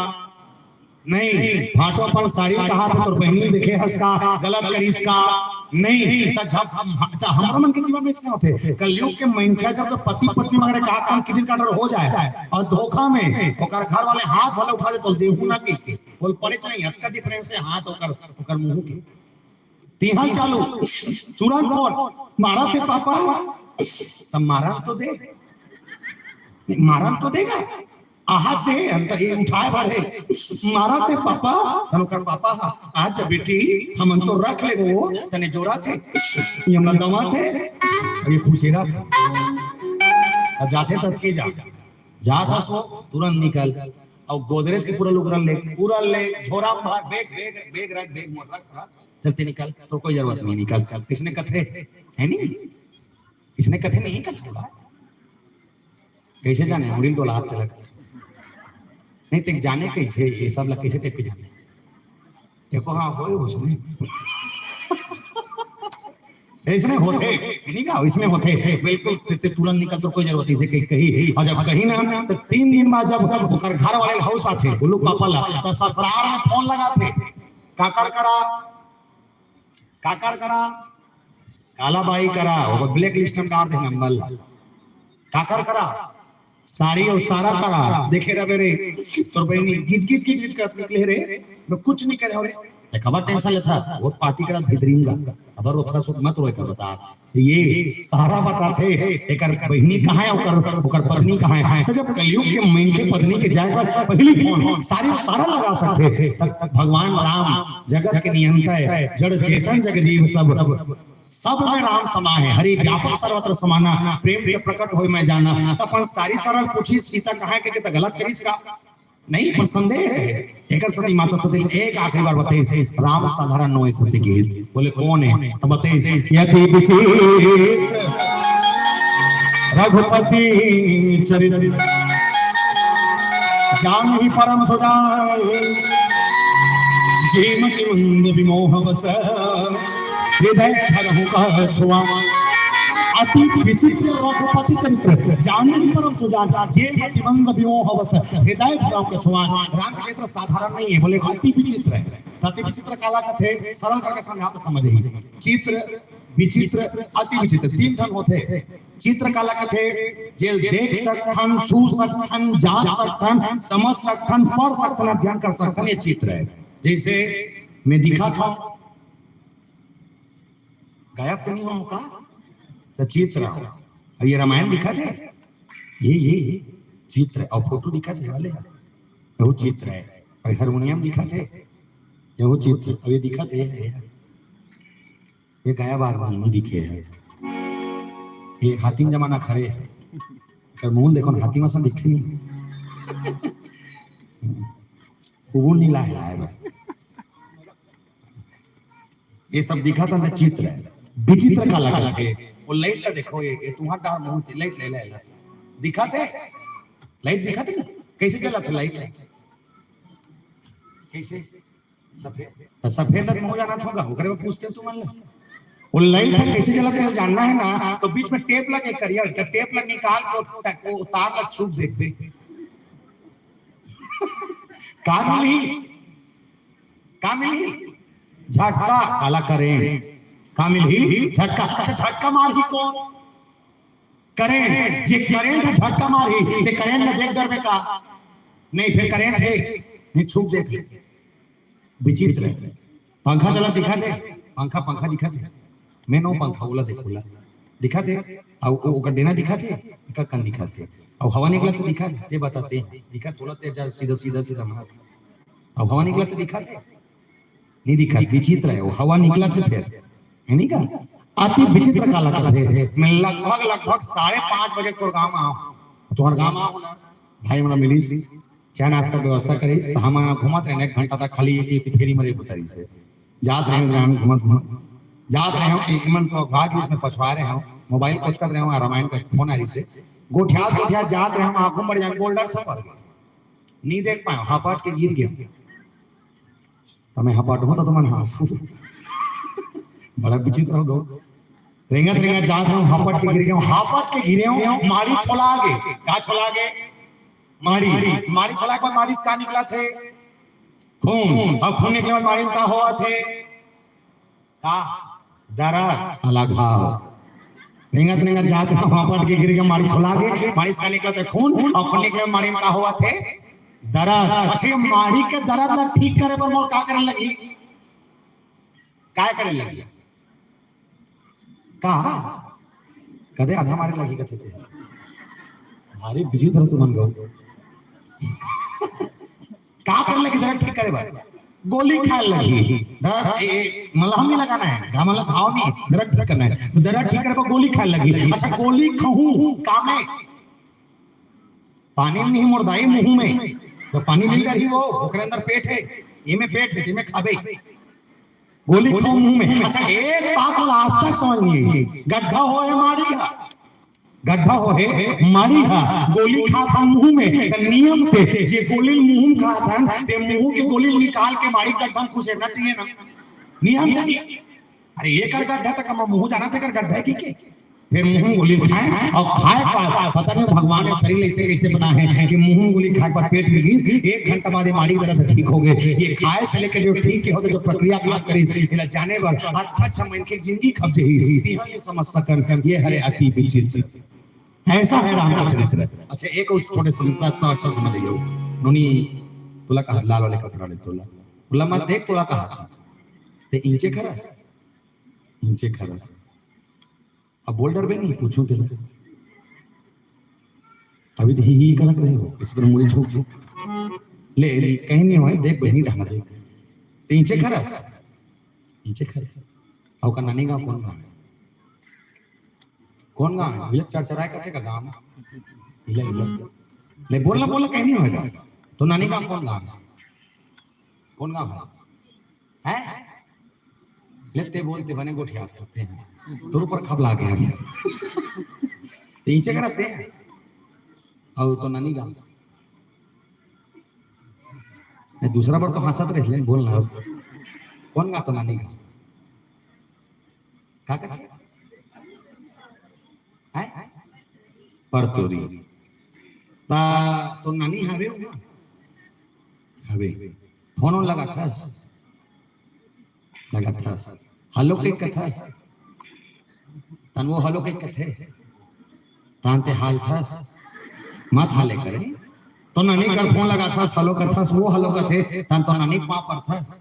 नहीं। भांटो अपन सारी कहा थे, तोर बहनी देखे हस का? गलत करिस का? नहीं। तो जब हम, अच्छा, हमरा मन के जीवन में इसने होते, कलयुग के मनखे अगर तो पति पत्नी मगर का काम किटिल काटर हो जाए और धोखा में ओकर घर वाले हाथ भले उठा दे तो देहू ना के, के बोल पड़े नहीं, अतका difference है हाथ ओकर, ओकर मुंह के। तिहां चालू, तुरंत फोन, मारा थे पापा, तब मारा तो दे, मारा तो देगा, आहा दे, हम तो ये उठाए भर है, मारा थे पापा, हम कर पापा, आज बेटी, हम तो रख ले वो, तने जोरा थे, ये हमला दवा थे, ये खुशेरा थे, और जाते तब के जा, जा था सो, तुरंत निकल, और गोदरेज के पूरा लुगरन ले, पूरा ले, झोरा में भर, bag, bag, bag रख, bag मोर रख, रख। चलते निकल, तो कोई जरूरत नहीं, निकल। किसने कथे है नहीं? किसने कथे नहीं कथे? कैसे जाने? मुड़ी डोला हाथ लगा। नहीं तो जाने कैसे, ये सब लग कैसे टाइप के जाने? देखो, हाँ, होए उसमें। इसने होते, नहीं का, इसने होते, बिल्कुल, ते, ते तुरंत निकल, तो कोई जरूरत इसे कही, कही, और जब कही ना, तो तीन दिन बाद जब ओकर घर वाले हाउस आते, बोलो पापा ला, तो ससुराल में फोन लगाते, काकर करा, काकर करा, काला बाई करा, वो black list में डाल दे नंबर ला। काकर करा, सारी और सारा करा, देखे रहे रे, तोर बहनी गिज गिज गिज गिज करत निकले रे, मैं कुछ नहीं करे रे। ते खबर tension लेथा, वो पार्टी करा भीतरी में, खबर रोथरा सुख मत रोए कर बता। ये सारा बताथे, एकर बहिनी कहाँ है, ओकर, ओकर पत्नी कहाँ है। तो जब कलयुग के मनखे पत्नी के जाए पर पहली फोन सारी सारा लगा सकते, तब भगवान राम जगत के नियंता है, जड़ चेतन जग जीव सब, सब में राम समा है, हरि व्यापक सर्वत्र समाना, प्रेम के प्रकट होय मैं जाना। तो अपन सारी सारा पूछी सीता कहाँ है, के तो गलत करिस का? नहीं, पर संदेह है। एकर सती माता सती एक आखिरी बार बताइस, राम साधारण नोए सती की। बोले, "कौन है?" तो बताइस, "यति विचित्र रघुपति चरित्र, जानहि परम सुजान, जे मति मंद विमोह बस, हृदय धरहु कछुआ।" अति विचित्र रघुपति चरित्र, जानहि परम सुजान, जे मति मंद विमोह बस, हृदय धरहु कछुआ। राम चरित्र साधारण नहीं है, बोले अति विचित्र है। अति विचित्र काला कथे, सरल करके समझा तो समझ ही। चित्र, विचित्र, अति विचित्र, तीन ठन होथे। चित्र काला कथे, जे देख सकथन, छू सकथन, जान सकथन, समझ सकथन, पढ़ सकथन, अध्ययन कर सकथन, ये चित्र है। जैसे मैं दिखा था, गायब तो नहीं हो का? तो चित्र हो। अब ये रामायण दिखा थे, ये, ये, ये चित्र है। और फोटो दिखा थे वाले, वो चित्र है। और हारमोनियम दिखा थे, ये वो चित्र। अब ये दिखा थे, ये, ये, ये गायब आदमी नहीं दिखे है। ये हातिम जमाना खड़े है। कर मुंह देखो ना, हातिम असन दिखते नहीं। कुबुल नहीं लाए, लाए भाई। ये सब दिखा था ना चित्र है। विचित्र काला कथे। वो लाइट ला देखो, ये, ये तुम्हार डार मुंह ती लाइट ले, ले, ले। दिखत हे? लाइट दिखत हे ना? कैसे जलत हे लाइट? कैसे? सफेद। तो सफेद रंग हो जाना होगा, ओकरे में पूछते हो तुम लोग। वो लाइट है, कैसे जलत हे, जानना है ना, तो बीच में टेप लगे करियर, तो टेप लग निकाल के उत-, वो तार लग छुप देते। का मिलही? का मिलही? झटका, काला करेंट। का मिलही? झटका। अच्छा, झटका मारही कौन? करेंट। जे करेंट हे, झटका मारही, ते करेंट ला देख डरबे का? नहीं, फिर करेंट हे, नहीं छुप देखे। विचित्र हे। पंखा चला दिखत हे, पंखा, पंखा दिखत हे। मैं नो पंखा, ओला देख, ओला। दिखत हे, अउ ओ-, ओकर डेना दिखत हे, एकर कन दिखत हे। अउ हवा निकलत हे दिखत हे, ते बता ते, दिखत तोला ते जा सीधा, सीधा, सीधा मार। अउ हवा निकलत हे दिखत हे, नहीं दिखत, विचित्र हे, वो हवा निकलत हे फिर, है नहीं का? अति विचित्र काला कथे। मैं लगभग, लगभग साढ़े पाँच बजे तोर गाँव में आऊँ, तोहर गाँव में आऊँ ना, भाई मन मिलिस, चाय नाश्ता के व्यवस्था करिस, तो हम घूमत रहेन एक घंटा तक, खाली एक, एक फेरी मरे उतरी से। जात रहेन, रहेन घूमत, घूमत। जात रहेन, एक मन तो भाग भी उसमें पछवा रहेन, मोबाइल कोचकत रहेन, रामायण का फोन आ रही से। गोठियात, गोठियात जात रहेन, आँखों बढ़ जाए, बोल्डर से पड़ गए। नहीं देख पाए, हपट के गिर गए। तो मैं हपट हूँ, तो तुमन हाँसू। बड़ा विचित्र हो गो। रेंगत, रेंगत जात रहेन, हपट के गिर गए, हपट के गिरे हूँ, माड़ी छोला आगे। का छोला आगे? माड़ी। माड़ी छोला के बाद माड़ी से का निकलत हे? खून। अब खून निकले बाद माड़ी में का होवत हे? का? दरद, काला घाव। रेंगत, रेंगत जात रहेन, हपट के गिर गए, माड़ी छोला आगे, माड़ी से का निकलत हे? खून। अउ खून निकले बाद माड़ी में का होवत हे? दरद। अच्छा, ये माड़ी के दरद ला ठीक करे बर मोर का करे लगही? काय करे लगही? का? कदे आधा मारे लगही कथे ते। अरे, बिजी धर तुमन गो। का करे लगही दरद ठीक करे बर? गोली खाए लगही। दरद, ए, ए, मलहम नहीं लगाना है, घाम ला घाव नहीं, दरद ठीक करना है। तो दरद ठीक करे बर गोली खाए लगही। अच्छा, गोली खाहूं का मैं? पानी में नहीं मुर्दा, ये मुंह में। तो पानी मिल रही वो, ओकरे अंदर पेट है, ये में पेट है, ये में खाबे। गोली खाहूं मुंह में। अच्छा, एक बात मोला आज तक समझ नहीं आई। गड्ढा होहे माड़ी हा, गड्ढा होहे माड़ी हा, गोली खात हा मुंह में, त नियम से जे गोली मुंह में खात हा, ते मुंह के गोली निकाल के माड़ी गड्ढा में खुसेरना चाहिए ना, नियम से। अरे, एकर गड्ढा तक हम मुंह जाना थे, एकर गड्ढा है कि के? फिर मुंह गोली खाए अउ खाए के बाद पता नहीं भगवान ने शरीर ऐसे कैसे बना है कि मुंह गोली खाए के बाद पेट में घिस, एक घंटा बाद ये माड़ी दरद ठीक हो गए। ये खाए से लेकर जो ठीक के होते, जो प्रक्रिया काम करिस, एला जाने बर अच्छा अच्छा मनखे के जिंदगी खप जही, तिहां नहीं समझ सकन। ये हरे अति विचित्र, ऐसा है राम का चरित्र। अच्छा, एक उस छोटे से मिसाल तो अच्छा समझ गए। नोनी तोला कहा, लाल वाले कपड़ा ले तोला, बोला, "मत देख, तोला कहा था, ते इंचे खरस, इंचे खरस।" अब बोल डरबे नहीं, पूछूं तेला। अभी तो ही, ही करत रहे हो, इस तरह मुड़ी झोंक झोंक। ले, ले, कहीं नहीं होय, देख बहिनी ढंग देख। ते इंचे खरस, इंचे खरस। अउ का नानी गाँव कौन गाँव है? कौन गाँव है? भैया चरचराए कथे का गाँव? हिला, हिला। ले, बोलना, बोलना, कहीं नहीं होएगा। तो नानी गाँव कौन गाँव है? कौन गाँव है? हैं? लेते बोलते बने गोठियात होते हैं। तोर ऊपर खपला गया। तो इंचे करते हैं। अउ तो नानी गाँव। नहीं, दूसरा बार तो हंसत रहे, लेकिन बोल ना। कौन गाँव तो नानी गाँव? का कहते हैं? हैं? परतोरी। ता तो नानी हवे हुआ? हवे। फोन ओन लगाथस? लगाथस। हेलो के कथस? तन वो हेलो के कथे? तान ते हाल थस? मत हाले करे। तो नानी कर फोन लगाथस, हेलो कथस, वो हेलो कथे, तान तो नानी पाँव परथस।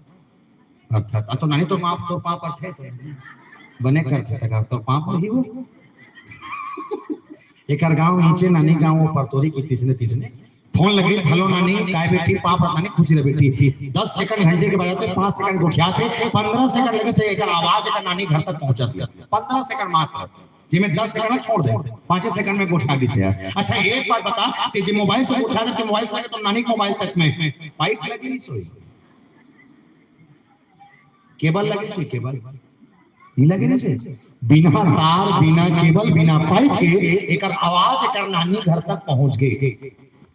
अर्थात, आ तो नानी तो माँ, तो पाँव परथे तो बने करथे, तका तो पाँव परही वो। एकर गाँव इंचे, नानी गाँव वो परतोरी की तिसने तिसने। फोन लगिस, "हेलो नानी, काय बेटी, पाँव परत नानी, खुशी रह बेटी।" दस सेकंड घंटी के बजाते पाँच सेकंड गोठियाथे, पन्द्रह सेकंड लगिस एकर आवाज एकर नानी घर तक पहुँचत हे। पन्द्रह सेकंड मात्र, जेमे दस सेकंड छोड़ दे, पाँचे सेकंड में गोठिया दिस हे। अच्छा, एक बात बता, ते जे मोबाइल से गोठियाथे, ते मोबाइल से लगे तो नानी के मोबाइल तक में पाइप लगे नहीं सोई। केबल लगे सी, केबल। नहीं लगे ना से? बिना तार, बिना केबल, बिना पाइप के एकर आवाज एकर नानी घर तक पहुंच गई।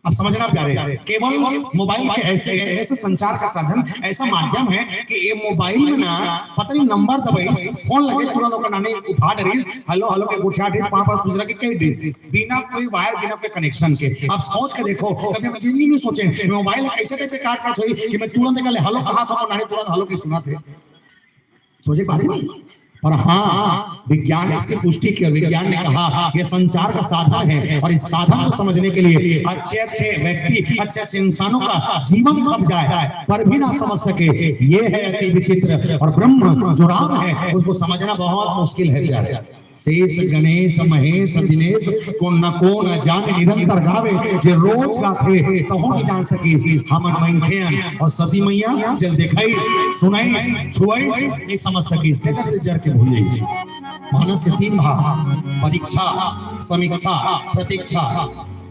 अब समझना प्यारे, केवल मोबाइल के ऐसे, ऐसे संचार का साधन, ऐसा माध्यम है कि ये मोबाइल में ना पता नहीं नंबर दबाई, फोन लगे, तुरंत ओकर नानी उठा डरिस, हेलो हेलो के गोठिया डरिस, पाँव पर खुसर के कह डरिस, बिना कोई वायर, बिना कोई कनेक्शन के। अब सोच के देखो, कभी हम जिंदगी में सोचे मोबाइल कैसे कैसे काट काट हुई कि मैं तुरंत एक हेलो कहा था और नानी तुरंत हेलो की सुना थे। सोचे बात नहीं। पर हाँ, विज्ञान इसकी पुष्टि किया। विज्ञान ने कहा यह संचार का साधन है और इस साधन को समझने के लिए अच्छे अच्छे व्यक्ति, अच्छे अच्छे इंसानों का जीवन खप जाए पर भी ना समझ सके, ये है अति विचित्र। और ब्रह्म जो राम है उसको समझना बहुत मुश्किल है प्यारे। शेष गणेश महेश दिनेश को न को न जाने निरंतर गावे, जे रोज गाथे तहु नहीं जान सकीस। हमर मनखेन और सती मैया जल देखाइस, सुनाइस, छुआइस, नहीं समझ सकीस। तेकर से जर के भूल जाइस। मानस के तीन भाग, परीक्षा, समीक्षा, प्रतीक्षा।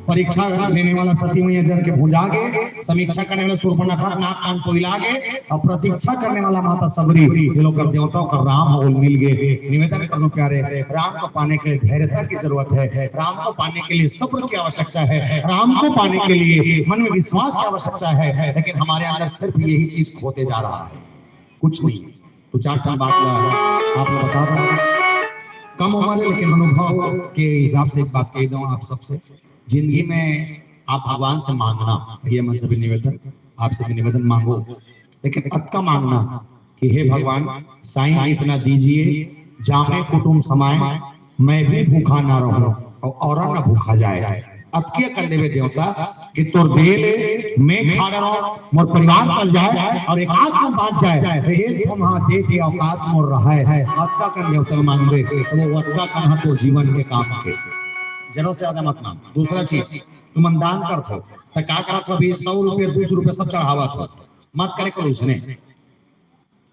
परीक्षा लेने वाला सती मैया जर के भुंजा गे, समीक्षा करने वाला सूर्पनखा नाक कान पोइला गे, और प्रतीक्षा करने वाला माता सबरी, ये लोग कर देवताओं का राम हो मिल गए। निवेदन कर दो प्यारे, राम को पाने के लिए धैर्यता की जरूरत है, राम को पाने के लिए सब्र की आवश्यकता है, राम को पाने के लिए मन में विश्वास की आवश्यकता है, लेकिन हमारे अंदर सिर्फ यही चीज खोते जा रहा है, कुछ नहीं। तो चार चार बात ला आप लोग बता दो, कम उम्र है लेकिन अनुभव के हिसाब से एक बात कह दूं आप सबसे, जिंदगी में आप भगवान से मांगना, भैया मैं सभी निवेदन, आपसे भी निवेदन मांगो, लेकिन अतका मांगना कि हे भगवान, साईं इतना दीजिए, जामे कुटुम समाए, मैं भी भूखा ना रहूं और औरा ना भूखा जाए। अतकिया कर देवे देवता कि तोर दे ले, मैं खा रहा हूं, मोर परिवार पल जाए और एक आध दिन बांच जाए, तो एक ठो वहां दे के औकात मोर रहा है। अतका कन देवता मांगबे तो वो अतका कन हा तोर जीवन के काम के। जरूरत से ज्यादा मत मांग। दूसरा चीज, तुमन दान करत हो, त का करत हो? अभी सौ रुपये, दो सौ रुपये सब चढ़ावत हो, मत करे करो उसने।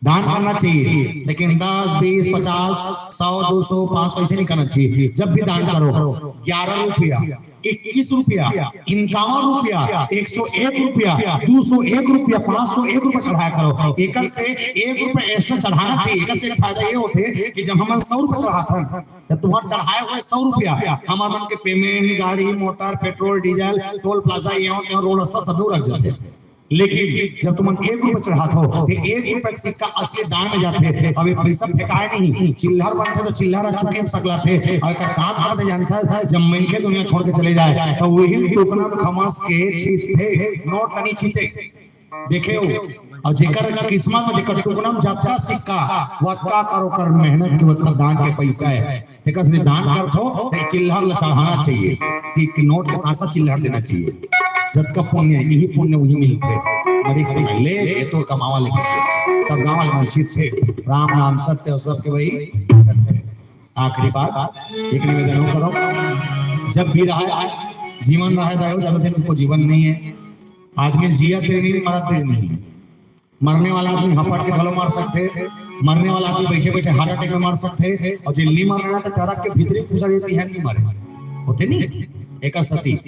दान करना चाहिए, लेकिन दस, बीस, पचास, सौ, दो सौ, पाँच सौ ऐसे नहीं करना चाहिए। जब भी दान करो, ग्यारह रुपया, इक्कीस रुपया, इक्यावन रुपया, एक सौ एक रुपया, दो सौ एक रुपया, पाँच सौ एक रुपया चढ़ाया करो। एकर से एक रुपया एक्स्ट्रा चढ़ाना चाहिए। एकर से एक फायदा ये होते कि जब हमन सौ रुपया चढ़ाथन, जब तुम्हार चढ़ाए हुए सौ रुपया, हमार मन के पेमेंट, गाड़ी, motor, petrol, diesel, toll plaza, ये होते हैं, रोड रास्ता सब लोग रख जाते हैं। लेकिन जब तुमन एक रुपया चढ़ात हो, तो एक रुपया के सिक्का असली दान में जाथे। अब ये पैसा फेंकाए नहीं, चिल्लर बनथे तो चिल्लर चुके सकला थे। और एकर का बात है जानता है, जब मनखे दुनिया छोड़ के चले जाए, तो वही टुकना में खमस के छींटथे, नोट ला नहीं छींटे। देखे हो, और जेकर किस्मत में जेकर टुकना में जतका सिक्का, वतका कर ओकर मेहनत के, वतका दान के पैसा है। तेकर से दान करत हो, ते चिल्लर ला चढ़ाना चाहिए। सिक्का नोट के साथ साथ चिल्लर देना चाहिए। जतका पुण्य है, यही पुण्य वही मिलथे। बड़ी समय ले, ये तो कमावा लेके। तब गाँव वाले मन चीत थे, राम नाम सत्य और सबके वही। आखिरी बात, एक निवेदन और करो, जब भी रहा है, जीवन रहा है, ज्यादा दिन को जीवन नहीं है। आदमी जिया तेरे नहीं, मरा तेरे नहीं है। मरने वाला आदमी हपट के घलो मर सकथे, मरने वाला आदमी बैठे बैठे हार्ट अटैक में मर सकथे, और जे नी मरना तो ट्रक के भीतरी पूछा देती है, नहीं मरे होते नहीं। एक सती,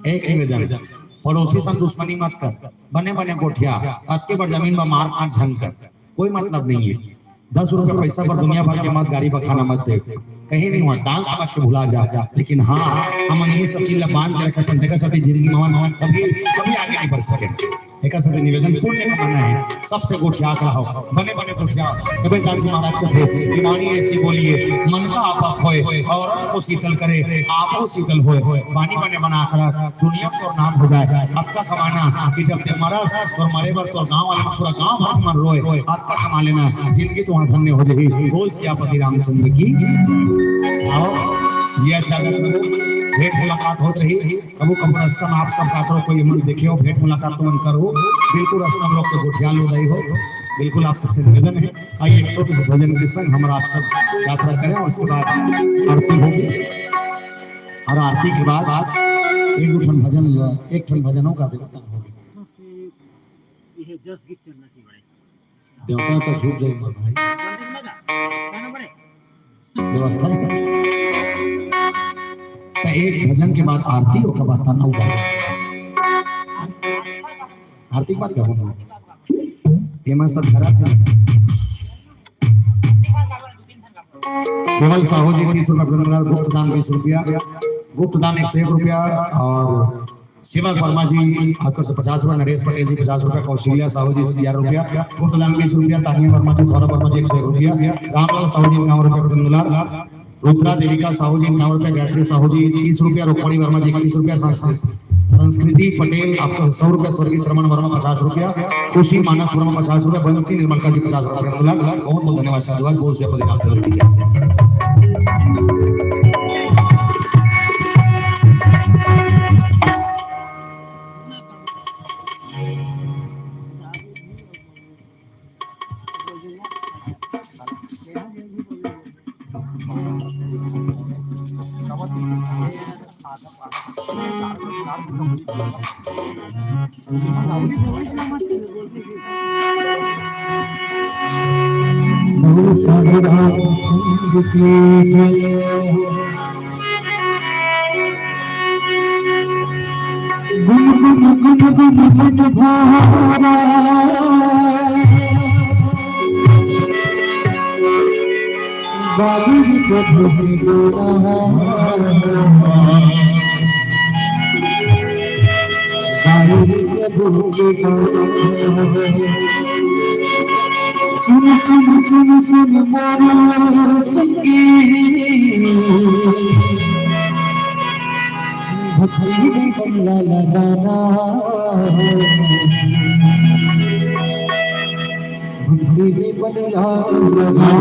एक निवेदन, पड़ोसी संग दुश्मनी मत कर, बने बने गोठिया, अतके बड़ जमीन में मार काट झन कर, कोई मतलब नहीं है। दस रुपया पैसा पर दुनिया भर के मत गारी बखाना मत दे, कहीं नहीं हुआ, दान समझ के भुला जा। लेकिन हाँ, हमन ये सब चीज ला बांध के रखे, पर देखा सबकी जिंदगी में हमन कभी, कभी आगे नहीं बढ़ सके। एकर सबके निवेदन पुण्य कमाना है, सबसे गोठियात रहो, बने बने गोठियाओ। कबीरदास जी महाराज कहथे कि वाणी ऐसी बोलिए, मन का आपा खोए, औरत को शीतल करे, आपो शीतल होए। वाणी बने बना कर रख, दुनिया में तोर नाम हो जाए। अतका कमाना कि जब ते मरस, तोर मरे बर तोर गांव वाला पूरा गांव भर मन रोए। अतका कमा लेना, जिंदगी तुम्हार धन्य हो जाही। बोल सियापति रामचंद्र की। आओ, जिया स्वागत करो, भेंट मुलाकात होत रही। कभू कभू रास्ता में आप सब काकरो कोई मन देखे हो, भेंट मुलाकात तो मन करो। बिल्कुल रास्ता में रोक के गोठिया लो रही हो। बिल्कुल आप सबसे निवेदन है। आइए, एक छोटे से भजन के संग हमारा आप सब यात्रा करें और उसके बाद आरती होगी। और आरती के बाद एक ठन भजन, एक ठन भजनों का देवता होगी। ये जस गीत चलना चाहिए बड़े। देवता तो झूठ जाए भाई। गाना बड़े। व्यवस्था है। तो एक भजन के बाद आरती, ओकर बाद तना हुआ। आरती के बाद क्या होगा? ये मैं सब धरा थे। केवल साहू जी तीस रुपया, गुप्त दान बीस रुपया, गुप्त दान एक सौ एक रुपया और सेवक वर्मा जी आपको से पचास रुपया, नरेश पटेल जी पचास रुपया, कौशल्या साहू जी ग्यारह रुपया, गुप्त दान बीस रुपया, तानिया वर्मा जी, सौरभ वर्मा जी एक सौ एक रुपया, रामलाल साहू जी इक्यावन रुपया, रुद्रा देविका साहू जी इक्यावन रुपया, गायत्री साहू जी तीस रुपया, रुक्मणी वर्मा जी इक्कीस रुपया, संस्कृति संस्कृति पटेल आपको सौ रुपया, स्वर्गीय श्रवण वर्मा पचास रुपया, खुशी मानस वर्मा पचास रुपया, बंसी निर्मलकर जी पचास रुपया, बहुत बहुत धन्यवाद, साधुवाद, बोल से अपने रामचंद्र की जय। गुम गुम गुम गुम मन भारा, बाबुल प्रभु गोरा। सुन सुन सुन सुन मोर संगी, भक्ति में बंगला लगाना, भक्ति में बंगला लगाना।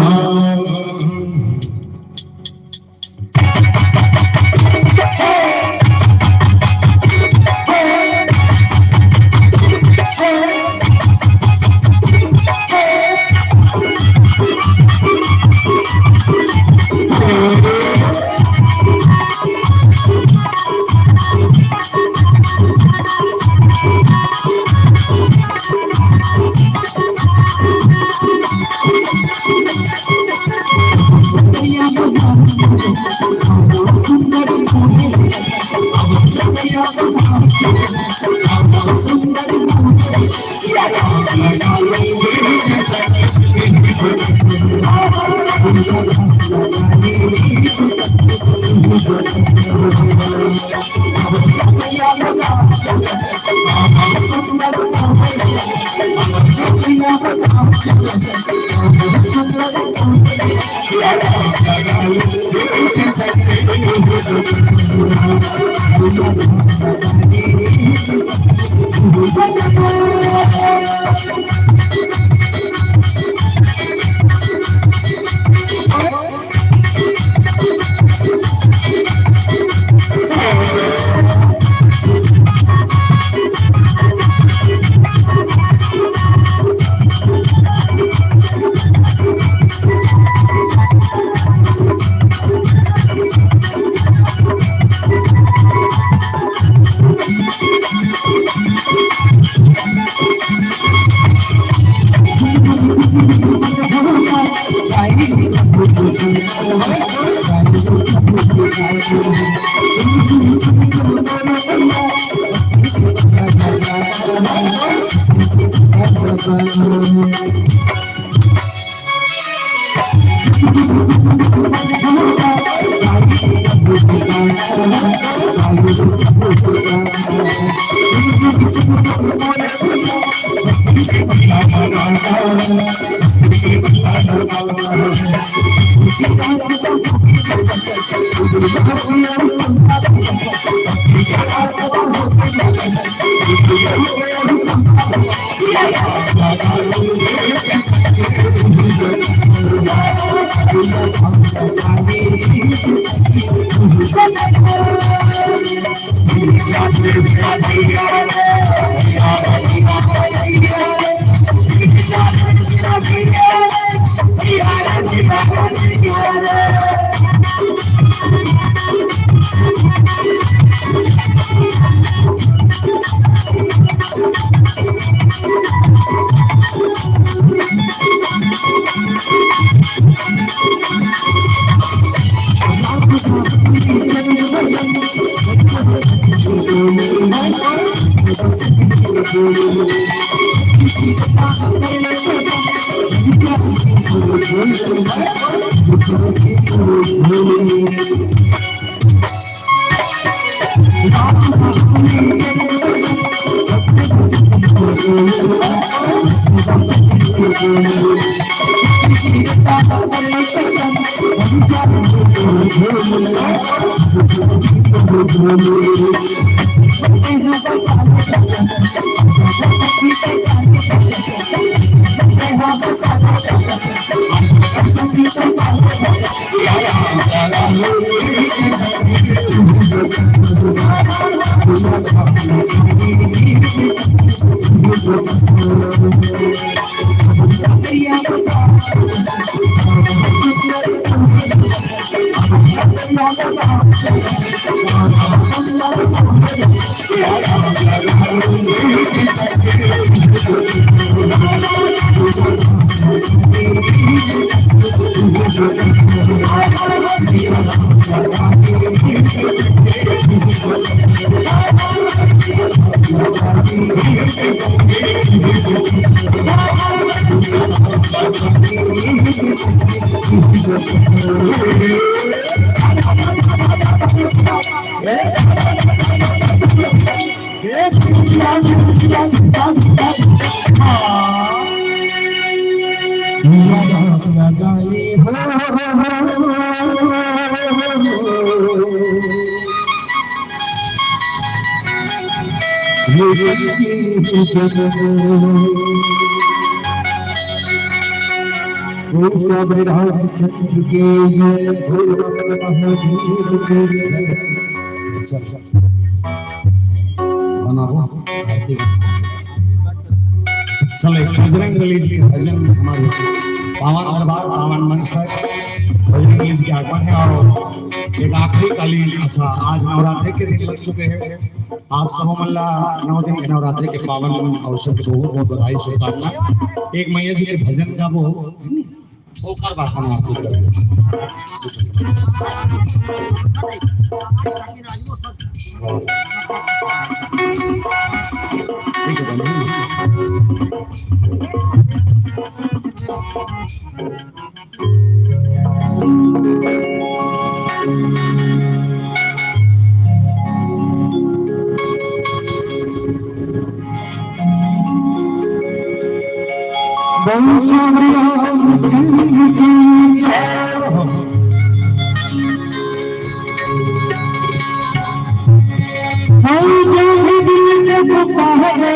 सब रामचंद्र के जय, भोले महादेव के जय। अच्छा, अच्छा। बनाओ आरती। चले, बजरंग बली जी के भजन हमारे पावन दरबार, पावन मंच पर बजरंग बली जी के आगमन है और एक आखिरी काली, अच्छा, आज नवरात्रि के दिन लग चुके हैं। आप सब मन ला नौ दिन के नवरात्रि के पावन अवसर के बहुत बहुत बधाई, शुभकामना। एक मैया जी के भजन गाबो, ओकर बाद हम आपको करबो। ठीक है, बनी। बोल श्री रामचंद्र की जय। बोल जो भी दिल से पुकारे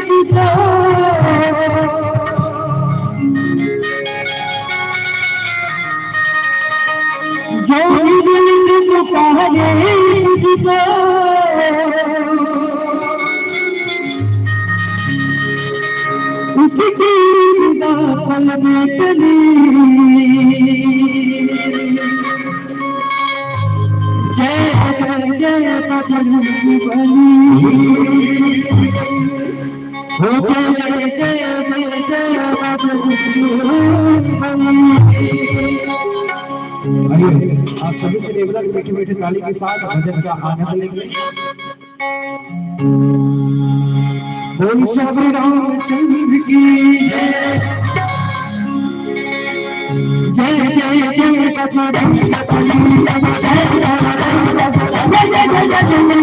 तुझको, जो भी दिल से पुकारे तुझको, उसकी निगाह पल में टली। जय जय जय बजरंग बली। हो जय जय जय जय बजरंग बली। आइए, आप सभी से निवेदन, मीठे मीठे ताली के साथ भजन का आनंद लेंगे। बोल श्री रामचंद्र की जय। जय जय जय बजरंग बली। जय जय जय जय बजरंग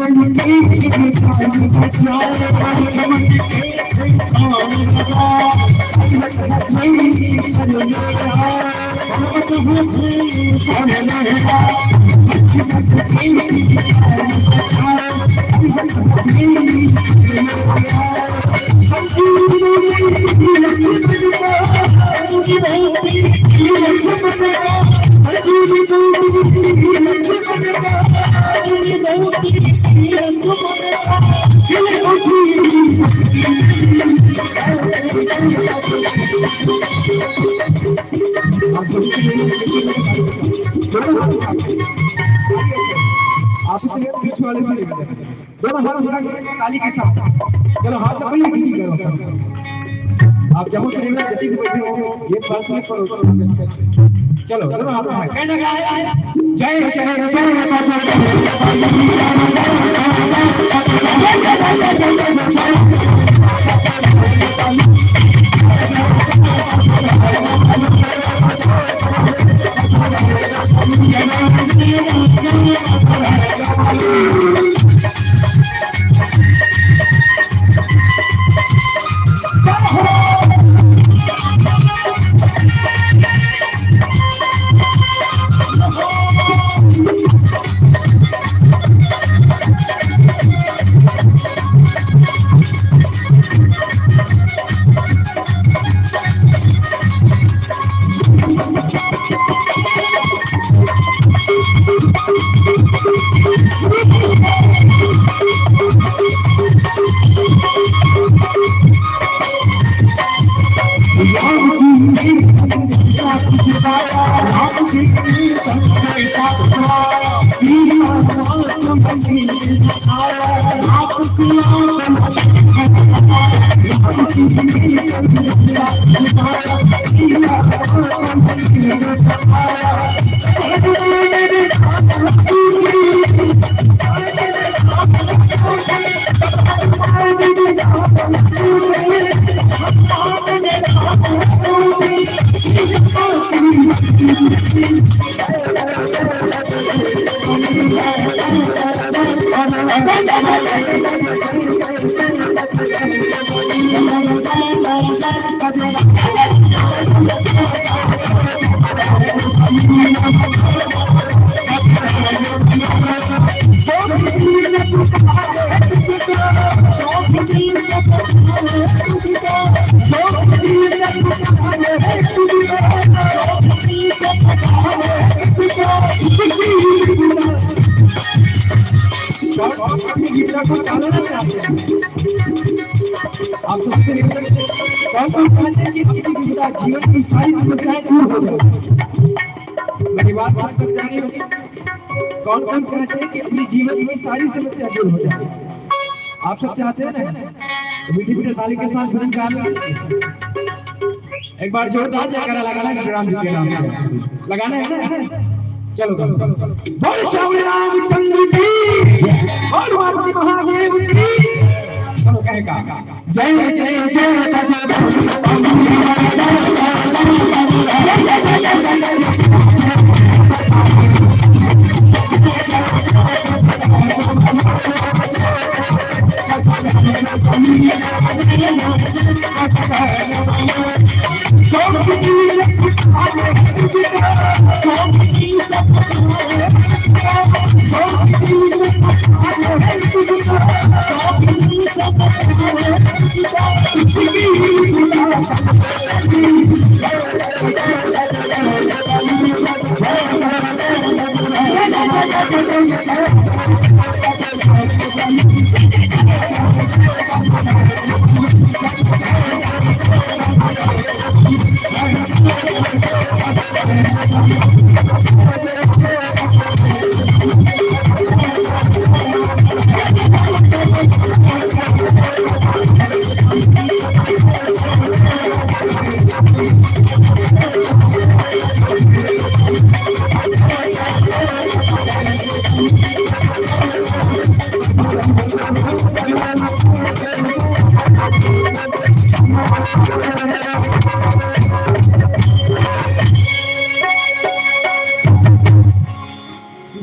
बली। आप इसलिए पीछे वाले भी नहीं बने। दोनों हाथ उठा के ताली के साथ। चलो, हाथ ऊपर ही गिनती करो। आप जब से लेकर जल्दी से बैठे हो, ये पास में करो। चलो, दोनों हाथ उठा के। कहना क्या है? जय, जय, जय माता, जय, जय। आप सबसे रिक्वेस्ट, कौन कौन चाहते हैं कि अपनी विपदा, जीवन की सारी समस्याएं दूर हो जाए? मेरी बात सब तक जानी होगी। कौन कौन चाहते हैं कि अपनी जीवन की सारी समस्या दूर हो जाए? आप सब चाहते हैं ना? तो मीठी मीठी ताली के साथ भजन गा लें। एक बार जोरदार जयकारा लगाना है श्री राम जी के नाम पे। लगाना है ना? चलो, चलो। बोल श्याम रामचंद्र की, बोल उमापति महादेव की। चलो, कहेगा। जय जय जय।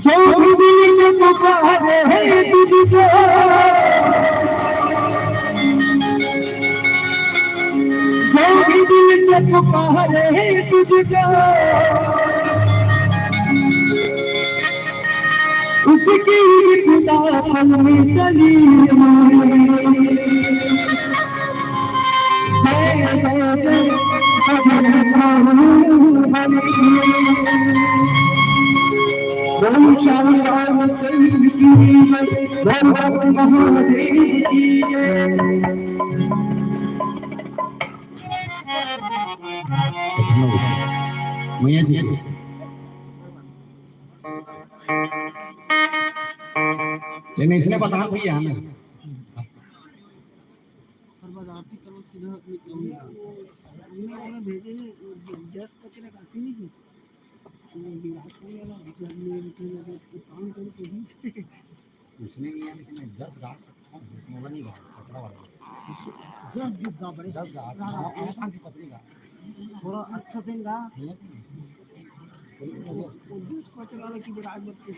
जो भी दिल से पुकारे है तुझको, पुकारे तुझको, उसकी खुदा पल में चली आई। जय जय जय बजरंग बली। बोल श्याम रामचंद्र की जय, बोल भक्त महादेव की जय। मैया जी। लेकिन इसने पता भैया हमें। ओकर बाद आरती करो, सीधा निकलूंगा। हमने वाला भेजे हैं, जस पचरा काफी नहीं है। वो विराट कोहली वाला, जब मैं उठे, मैं तो पाँच सौ रुपये भी थे। उसने नहीं है, लेकिन मैं जस गा सकता हूँ, लेकिन वो नहीं गा, पचरा वाला। जस गीत गा बड़े। जस गा, गा, गा, गा। आवाज की पतली गा। थोड़ा अच्छा से गा। हम्म। वो जस पचरा वाला की विराट मत पूछ।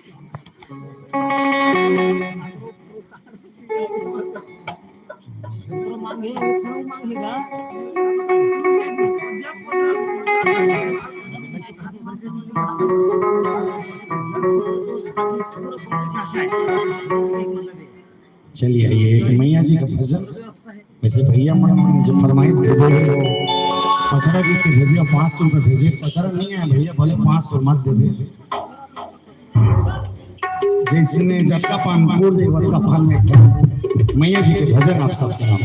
चलिए, ये मैया जी का भजन। वैसे भैया मन जो फरमाइश भेजे हैं, वो पचरा गीत के भेजे, पाँच सौ रुपये भेजे। पचरा नहीं है भैया, भले पाँच सौ मत दे दे। जैसने जतका पान पूर दे, वतका पान में ठहर। मैया जी के भजन आप सब सुनाओ।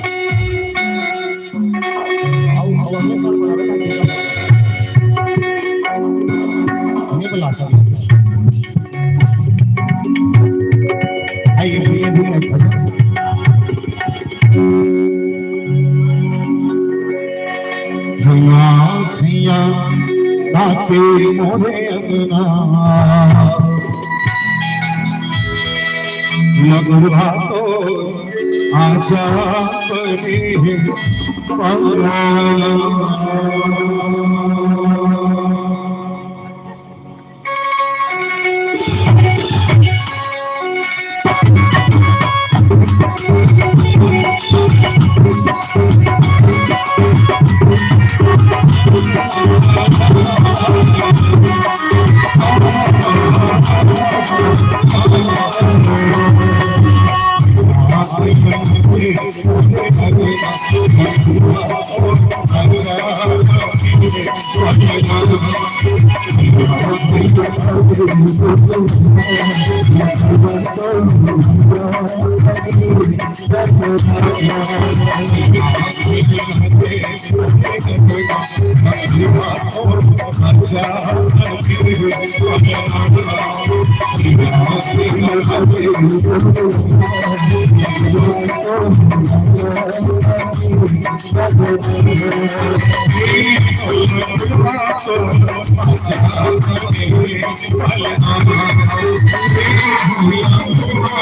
आओ, आओ, अपने साथ बराबर ताली बजाओ। नहीं बुला सकते सर। आइए, मैया जी का एक भजन। धुआं धुआं नाचे मोरे अंगना, मगुआ तो आजा बने अंगना।